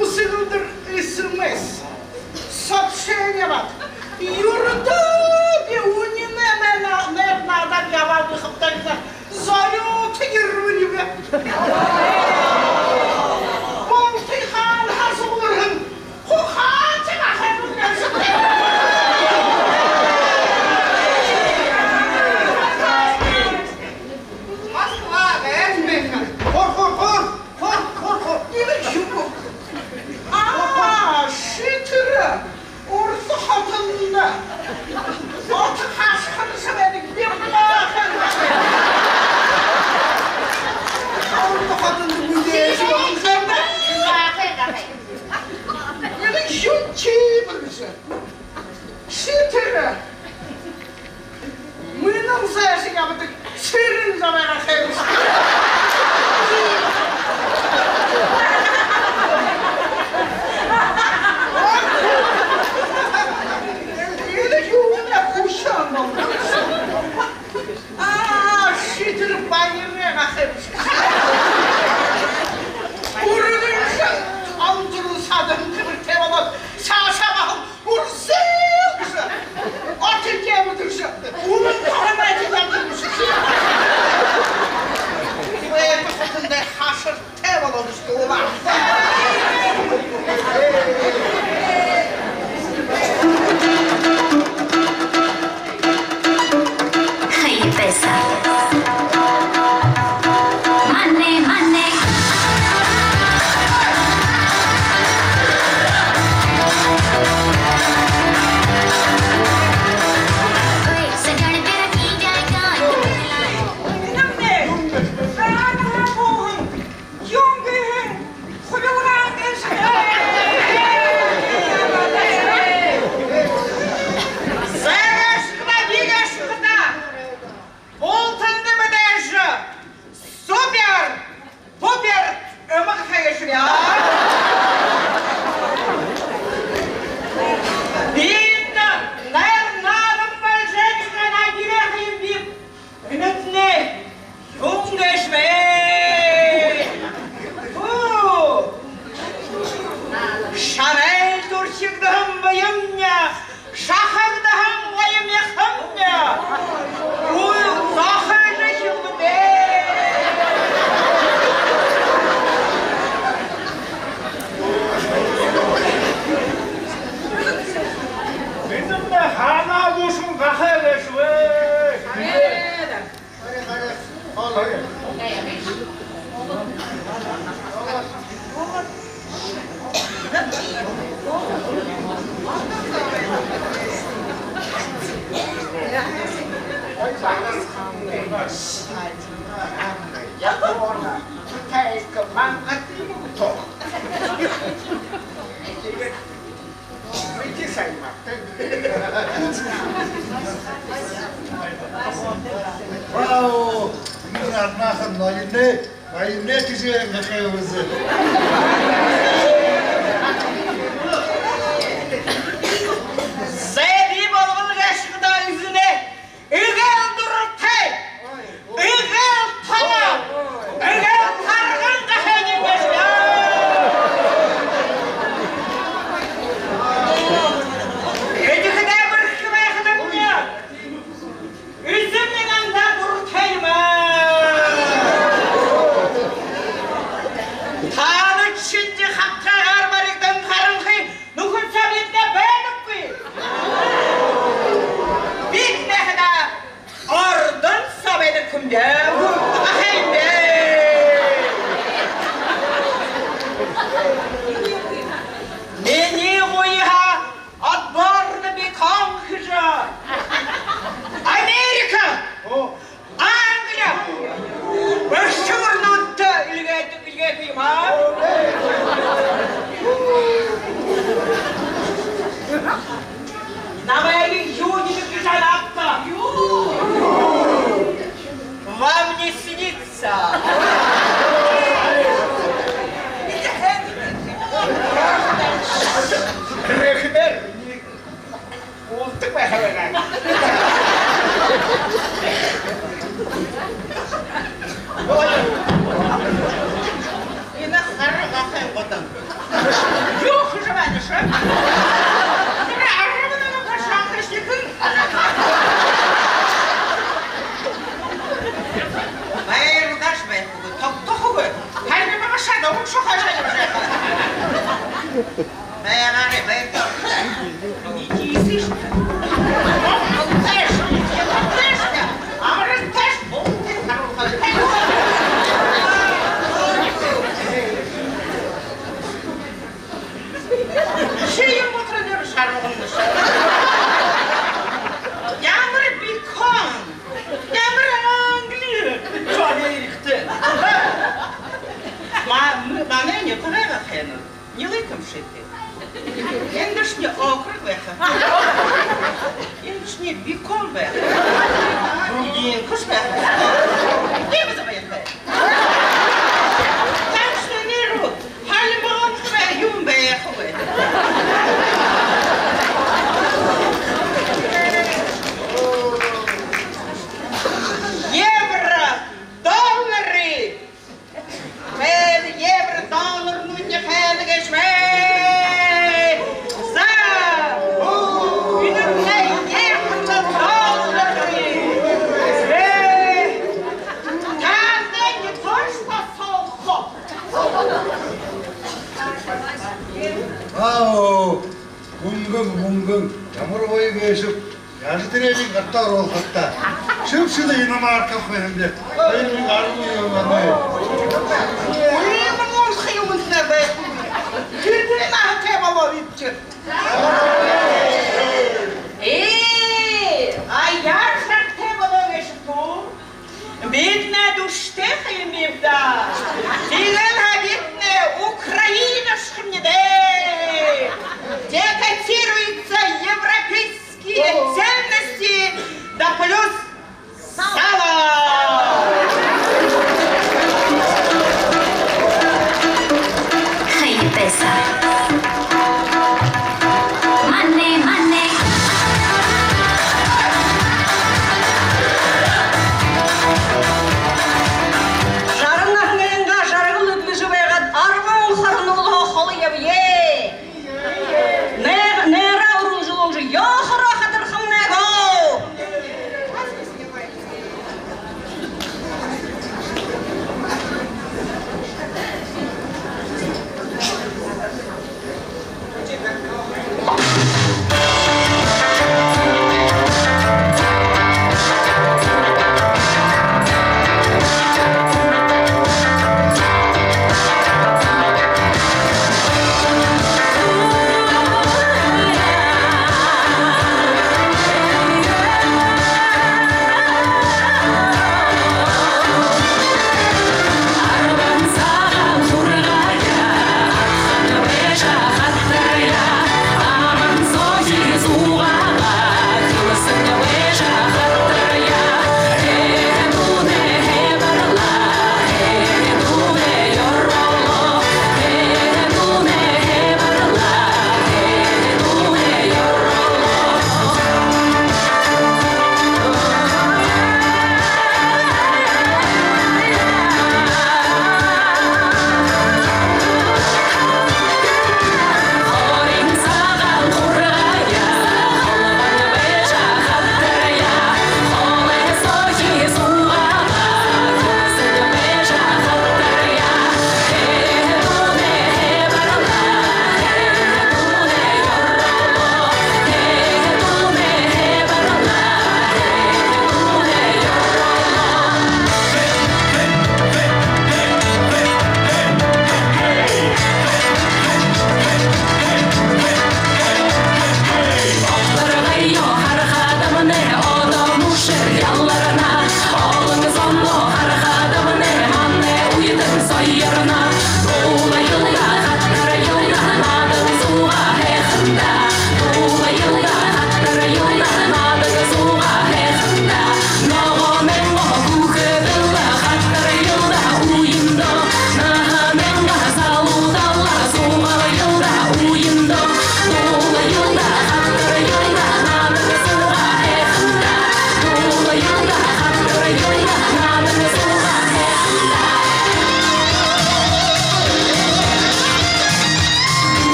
Үсэгэлдэр СМС сообщение абаад, юрэдөө би үнинэй найр наадаад ябаад байхаб даа гэжэ зорюута ерэбэб. Бултыхаан хасуурһан хухаачиг ахайнууд гээшэ. Москва гээшэ. Хор, хор, хор, хор, хор, хор. Иимэ юумэ. Аа, ши тэрэ Урда хотондо ото хашхаржа байдаг юм даа. Урда хотондо мэдээжэ болоһон юм даа. Иимэ юумэ ши бэргэжэ. Ши тэрэ Мүнөө саашаа ябадаг шэрэн зобойгоо хээбэш. Энэ юунэй хүшөө юм бэ? Аа, ши тэрэ баярыгаа хээбэш. Үргэншэ антуруу садан тэрэ тээ болоод, саашаа баһал үрсэл гэжэ. Отын тээ болоод үрсэл. Үнэн тухай байдаг юм гэжэ. Ой, бусадтай хашартай болоод үсэгэлөө. Хай, песа. Манай, манай. Ой, сагаан һараар иигээд. Юун гэһэн хубилгаан гээшэб. Зай, гээшэ даа, би гээшэб даа. Булта Ханаа бушуун гахай гээшэб. Вау! Минии арнаахан ноённай, ноённай тэжээһэн гахай бэзэ. Зай, би болбол гээшэ даа, эзэнэй. Эгээл дуратай, эгээл томо, эгээл тарган гахай юм гээшэ даа. Эдихэдээ бэрхэ байхадамни, эзэмни нандаа дуратай юм аа. Таанад шэнги хабтагайгаар баригдаһан харанхы нүхэр соо бидэ байдаггүй. Бидэ хадаа ордон соо байдаг хүмдэ, гахай юм бэ. Минии гуйһаа отборно бекон хэжэ, Америка, Англи, бэшүүрнүүдтэ эльгээдэг, эльгээдэг юм аа. Намайе юу гэдэг гэжэ һанаад та? Вам не снится. Грехмер. Уулдаг байха байгаа. Энэ хара гахайн бодон. Юу хэжэ байнаш? Тэрэ арбан нэгэн башаан хэшэхэн. Баярдааш байхагүй, тогтохогүй. Харин баашаа догшоо хашаа юм шээ. Байгаарай, баяртай. Нийтиисэш. Амаралтайш, амаралтайш, амаралтайш. Ши юм ботрон дээр шарган. Ямар бекон, ямар англи, чё Америкатай. Ма-, м-, манай нютагай гахайн. Нилы юм шэтэй. Эндэшни округ байха. Эндэшни бекон байха. Другие куш байха. Где вы забыли? Так что, народ, хальбон хэ юм байха. Евро, доллары. Мэл евро доллар нүнни хэнэ гээшэ бэ. За. Энэрнэй евро доллар. Э. Таанадые тоже посолхо. Вау. Мүнгэн, мүнгэн. Ямар гоё гээшэб. Яажа тэрэниие гартаа оруулхат даа. Шэбшэдэ иномарка ууха юм бэ. Хоёр мянга арбан юумэн. Үри, мүн унтаха юумэн даа бэ. Тэрэ наһатай болоо бидэ. Ээ, а яажа наһатай болоо гээшэб даа. Бидэнэй дүшэтэй юм бибди даа. Тиигээд лэ бидэнэй Украина ошохомнай даа. Декотируются европейские ценности, да плюс сало. Хайпеса. Ман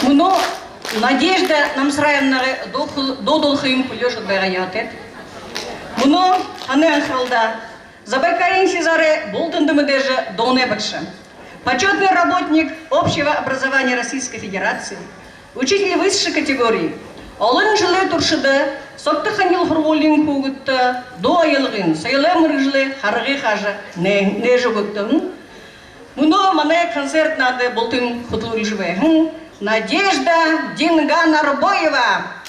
Мүнөө Надежда Намсараевнагай дуу хул-, дуу дуулахыем хүлеэжэ байгаа ёһотойт. Мүнөө танай анхаралда Забайкалиин хизаарай бултанда мэдээжэ дуунай багша, почётный работник общего образования Российской Федерации, учитель высшей категории, олон жэлэй туршада Согто-Хангил һургуулиин хүүгэдтэ дуу аялгын, соёлой мэргэжэлэй харгы хаажа нэ-, нээжэ үгэгдэнэ. Мүнөө манай концерт наадаа бултыень хүтэлүүлжэ байһан Надежда Динга-Нарбоева.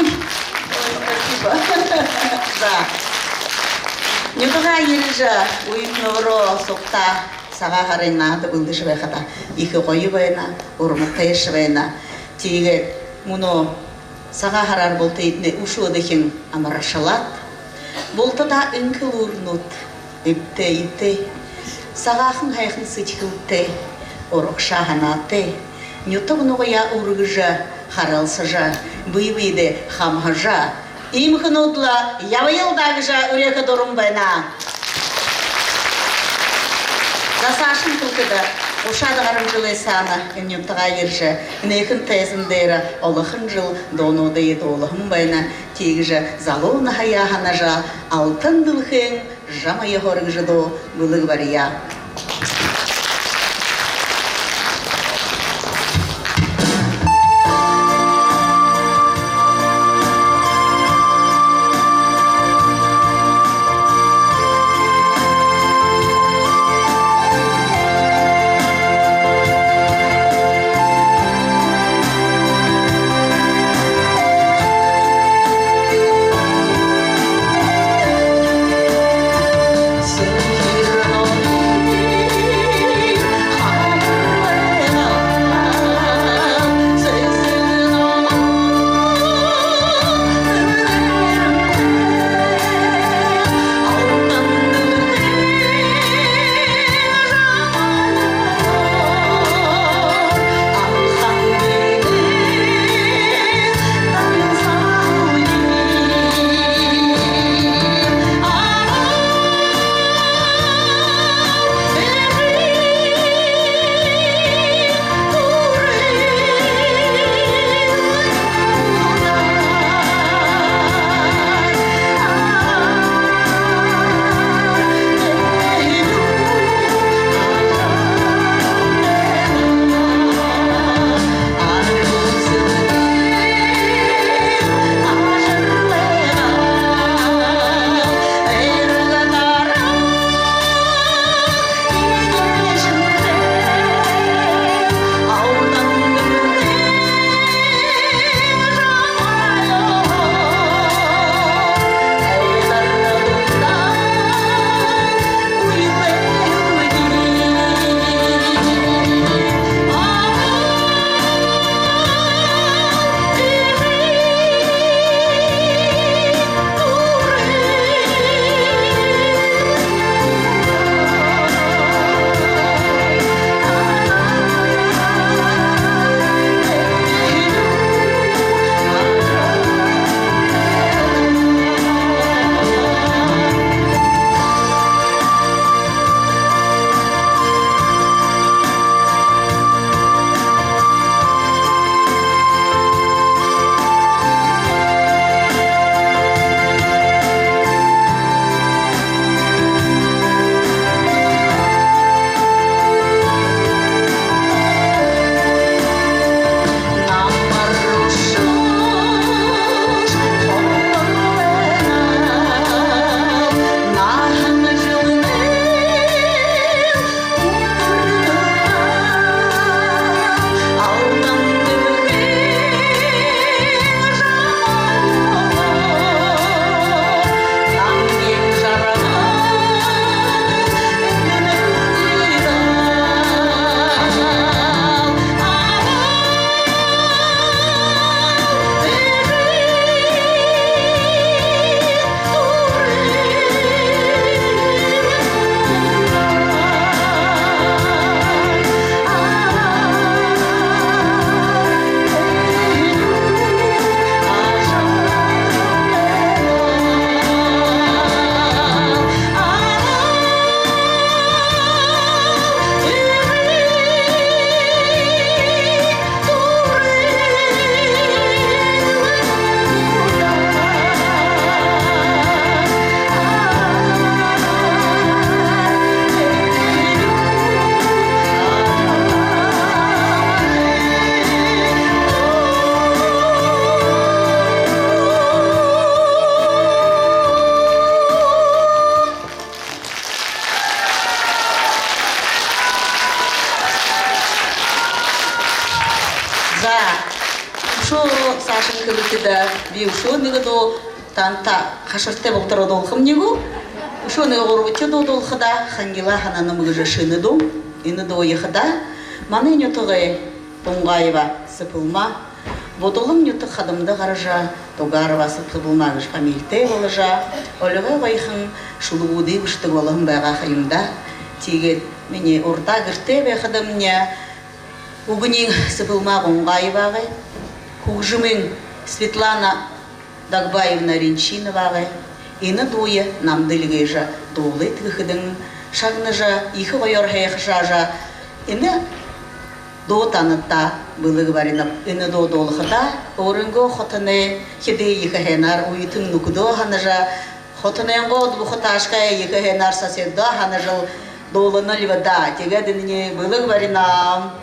Ой, спасибо. За. Нютагаа ерэжэ, үетэнөөрөө сугтаа Сагаан һарын наһада бэлдэжэ байхадаа ехэ гоё байна, урматай ш байна. Тиигээд мүнөө Сагаан һараар бултыетнай үшөө дахин амаршалаад, бултадаа энхэ элүүрнүүд, эбтэй эетэй, сагаахан һайхан сэдьхэлтэй, урагшаа һанаатай, нютаг нугаяа үргэжэ, харалсажа, бэе бэедээ хамһажа, иимэ хүнүүд лэ ябаял даа гэжэ үреэхэ дуран байна. За, саашань хэлэхэдэ, гушаад гаран жэлэй саана энэ нютагаа ерэжэ, энэхэн тайзан дээрэ олохон жэл дуунуудые дуулаһан байна. Тиигэжэ залуу наһаяа һанажа, алтан дэлхэйн жама ёһоор гэжэ дуу бэлэг бария. Би үшөө нэгэ дуу танда хашартай болотор дуулхамни гү? Үшөө нэгэ гурбадахи дуу дуулхадаа, «Хангилаа һананам» гэжэ шэнэ дуу. Энэ дуу ехэ даа. Манай нютагай Гунгаева Сэпэлма, Будулан нютаг Хадамда гаража, Дугарова Сэпэлма гэжэ фамилитай боложо, олигой гоёхон шүлэгүүдые бэшэдэг болоһон байгаа ха юм даа. Тиигээд минии урдаа гэртээ байхадамни үгэнь Сэпэлма Гунгаевагай, хүгжэмынь Светлана Дагбаевна Ринчиновагай, энэ дууе намда эльгээжэ дуулыт гэхэдэнь, шагнажа, ехэ гоёор һайхашаажа, энэ дуу танда бэлэг баринаб. Энэ дуу дуулахадаа, өөрынгөө хотоной хэды ехэ һайнаар, үетэн нүхэдөө һанажа, хотонойнгоо двухэтажкаяа ехэ һайнаар соседдоо һанажал дуулана лэ бэ даа. Тиигээд энэнь бэлэг баринаб.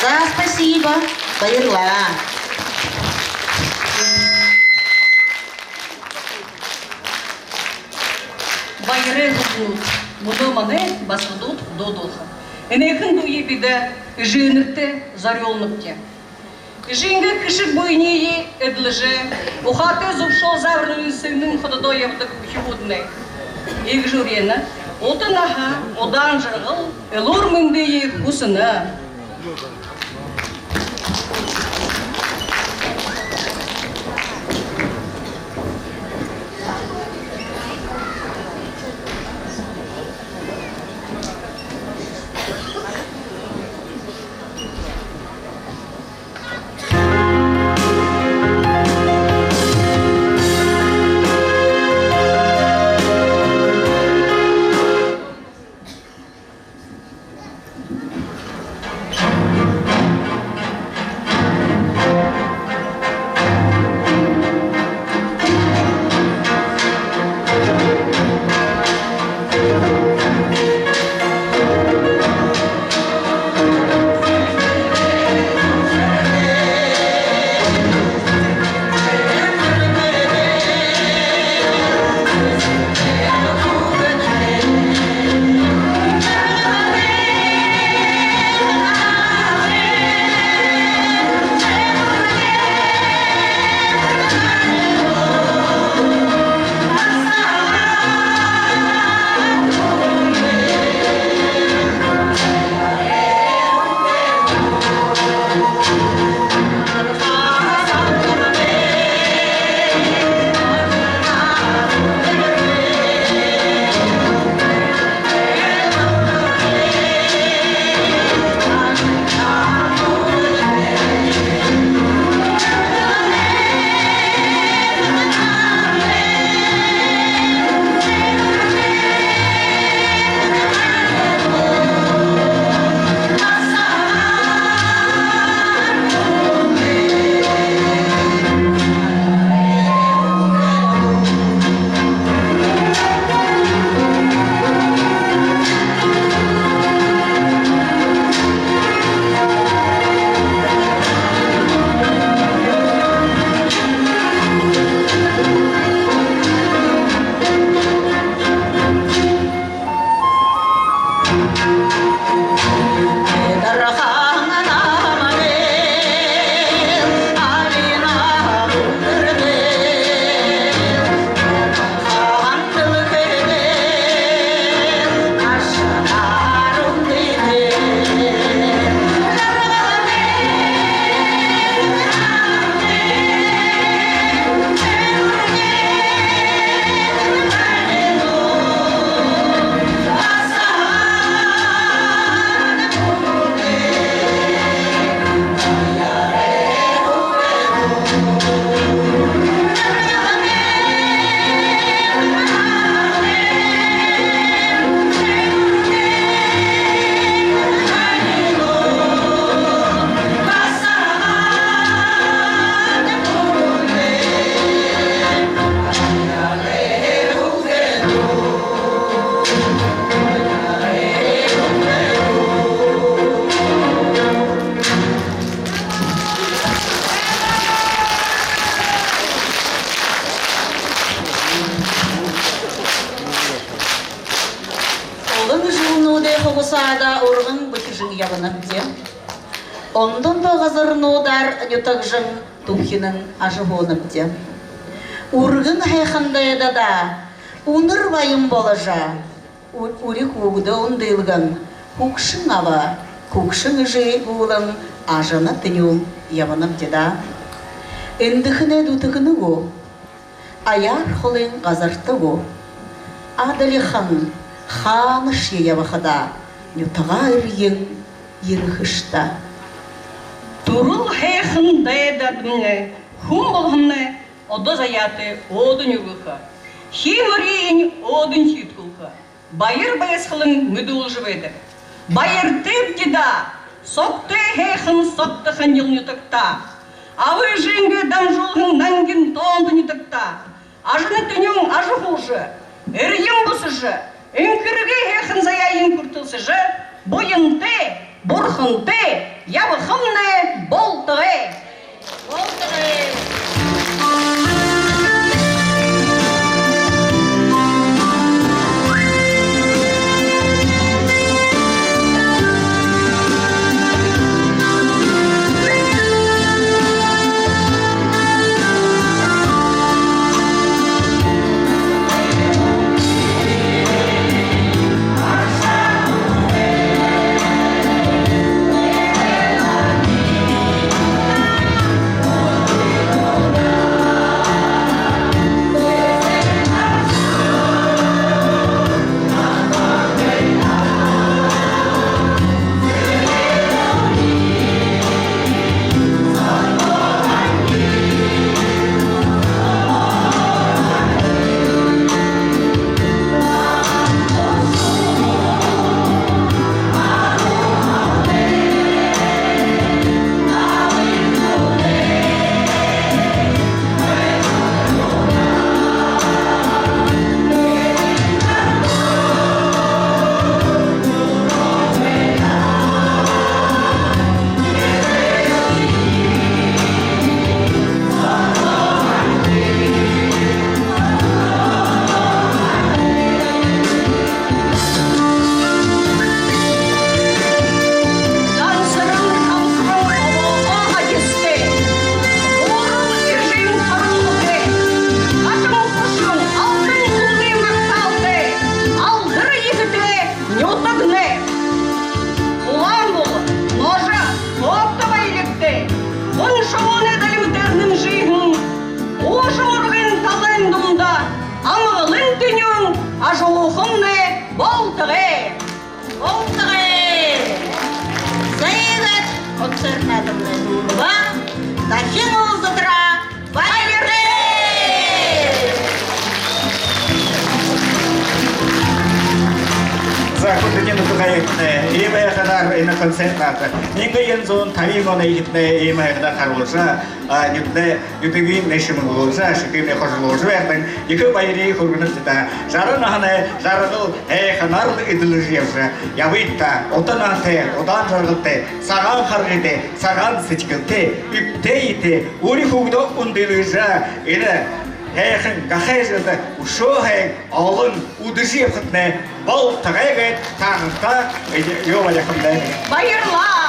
За, спасибо. Баярлаа. Мүнөө манай басагадууд дуудуулха. Энэхэн дууе бидэ эжынэртэ зорюулнабди. Эжынгээ хэшэг буяниие эдлэжэ, ухаатай зүбшөөл заабаринуудые сэгнэн хододоо ябадаг үхибүүднай. Иигэжэ үреэнэ: ута наһа, удаан жаргал, элүүр мэндые хүсэнэ. Олон жэлнүүдэй хугасаада урган бэхижэн ябанабди. Ондо ондоо газарнуудаар нютагжан, түбхинэн ажаһуунабди. Үргэн һайхан дайдадаа үнэр баян боложо, ү-, үри хүүгэдээ үндылгэн, хүгшэн аба, хүгшэн эжы гүүлэн ажана тэнюун ябанабди даа. Эндэхэнээ дүтэхэнэ гү? Аяар холын газарта гү? Адалихан, хаанашье ябахадаа нютагаа эрьен ерэхэш даа. Түрэл һайхан дайдадамнай хүн болоһоомнай одо заяатай өөдэнь үгэхэ, хии мүрыень өөдэнь хиидхүүлхэ, баяр баясхалан мэдүүлжэ байдаг. Баяртайбди даа, согтой һайхан Согто-Хангил нютагтаа. Аба эжынгээ дамжуулһан нангин тоонто нютагтаа. Ажана тэнюун ажаһуужа, эрьен бусажа, энхэргы һайхан заяае хүртэлсэжэ, буянтай, бурхантай ябахамнай болтогой. Болтогой. Болтогой! Зай, иигээд концерт наадамнай дүүрэбэ. Дахин уулзатараа баяртай! За, хүндэтэ нютагайхид, иимэ һайханаар энэ концерт наадаа. Мянга юһэн зуун табин оной иигээд иимэ һайханаар харуулжа, а, нютагай, нютагайнгаа шэмэглүүлжэ, шэдимнай хожолуулжа байхадань, ехэ баяр хүргэнэбди даа. Жаран наһанай жаргал һайханаар лэ эдлэжэ ябажа ябыт даа. Ута наһатай, удаан жаргалтай, сагаан харгытай, сагаан сэдьхэлтэй, эбтэй эетэй, үри хүүгэдээ үндылэжэ, энэ һайхан гахай жэлдэ үшөө һайн олон үдэжэ ябахатнай болтогой гээд таанадта юу барихам даа. Баярлаа!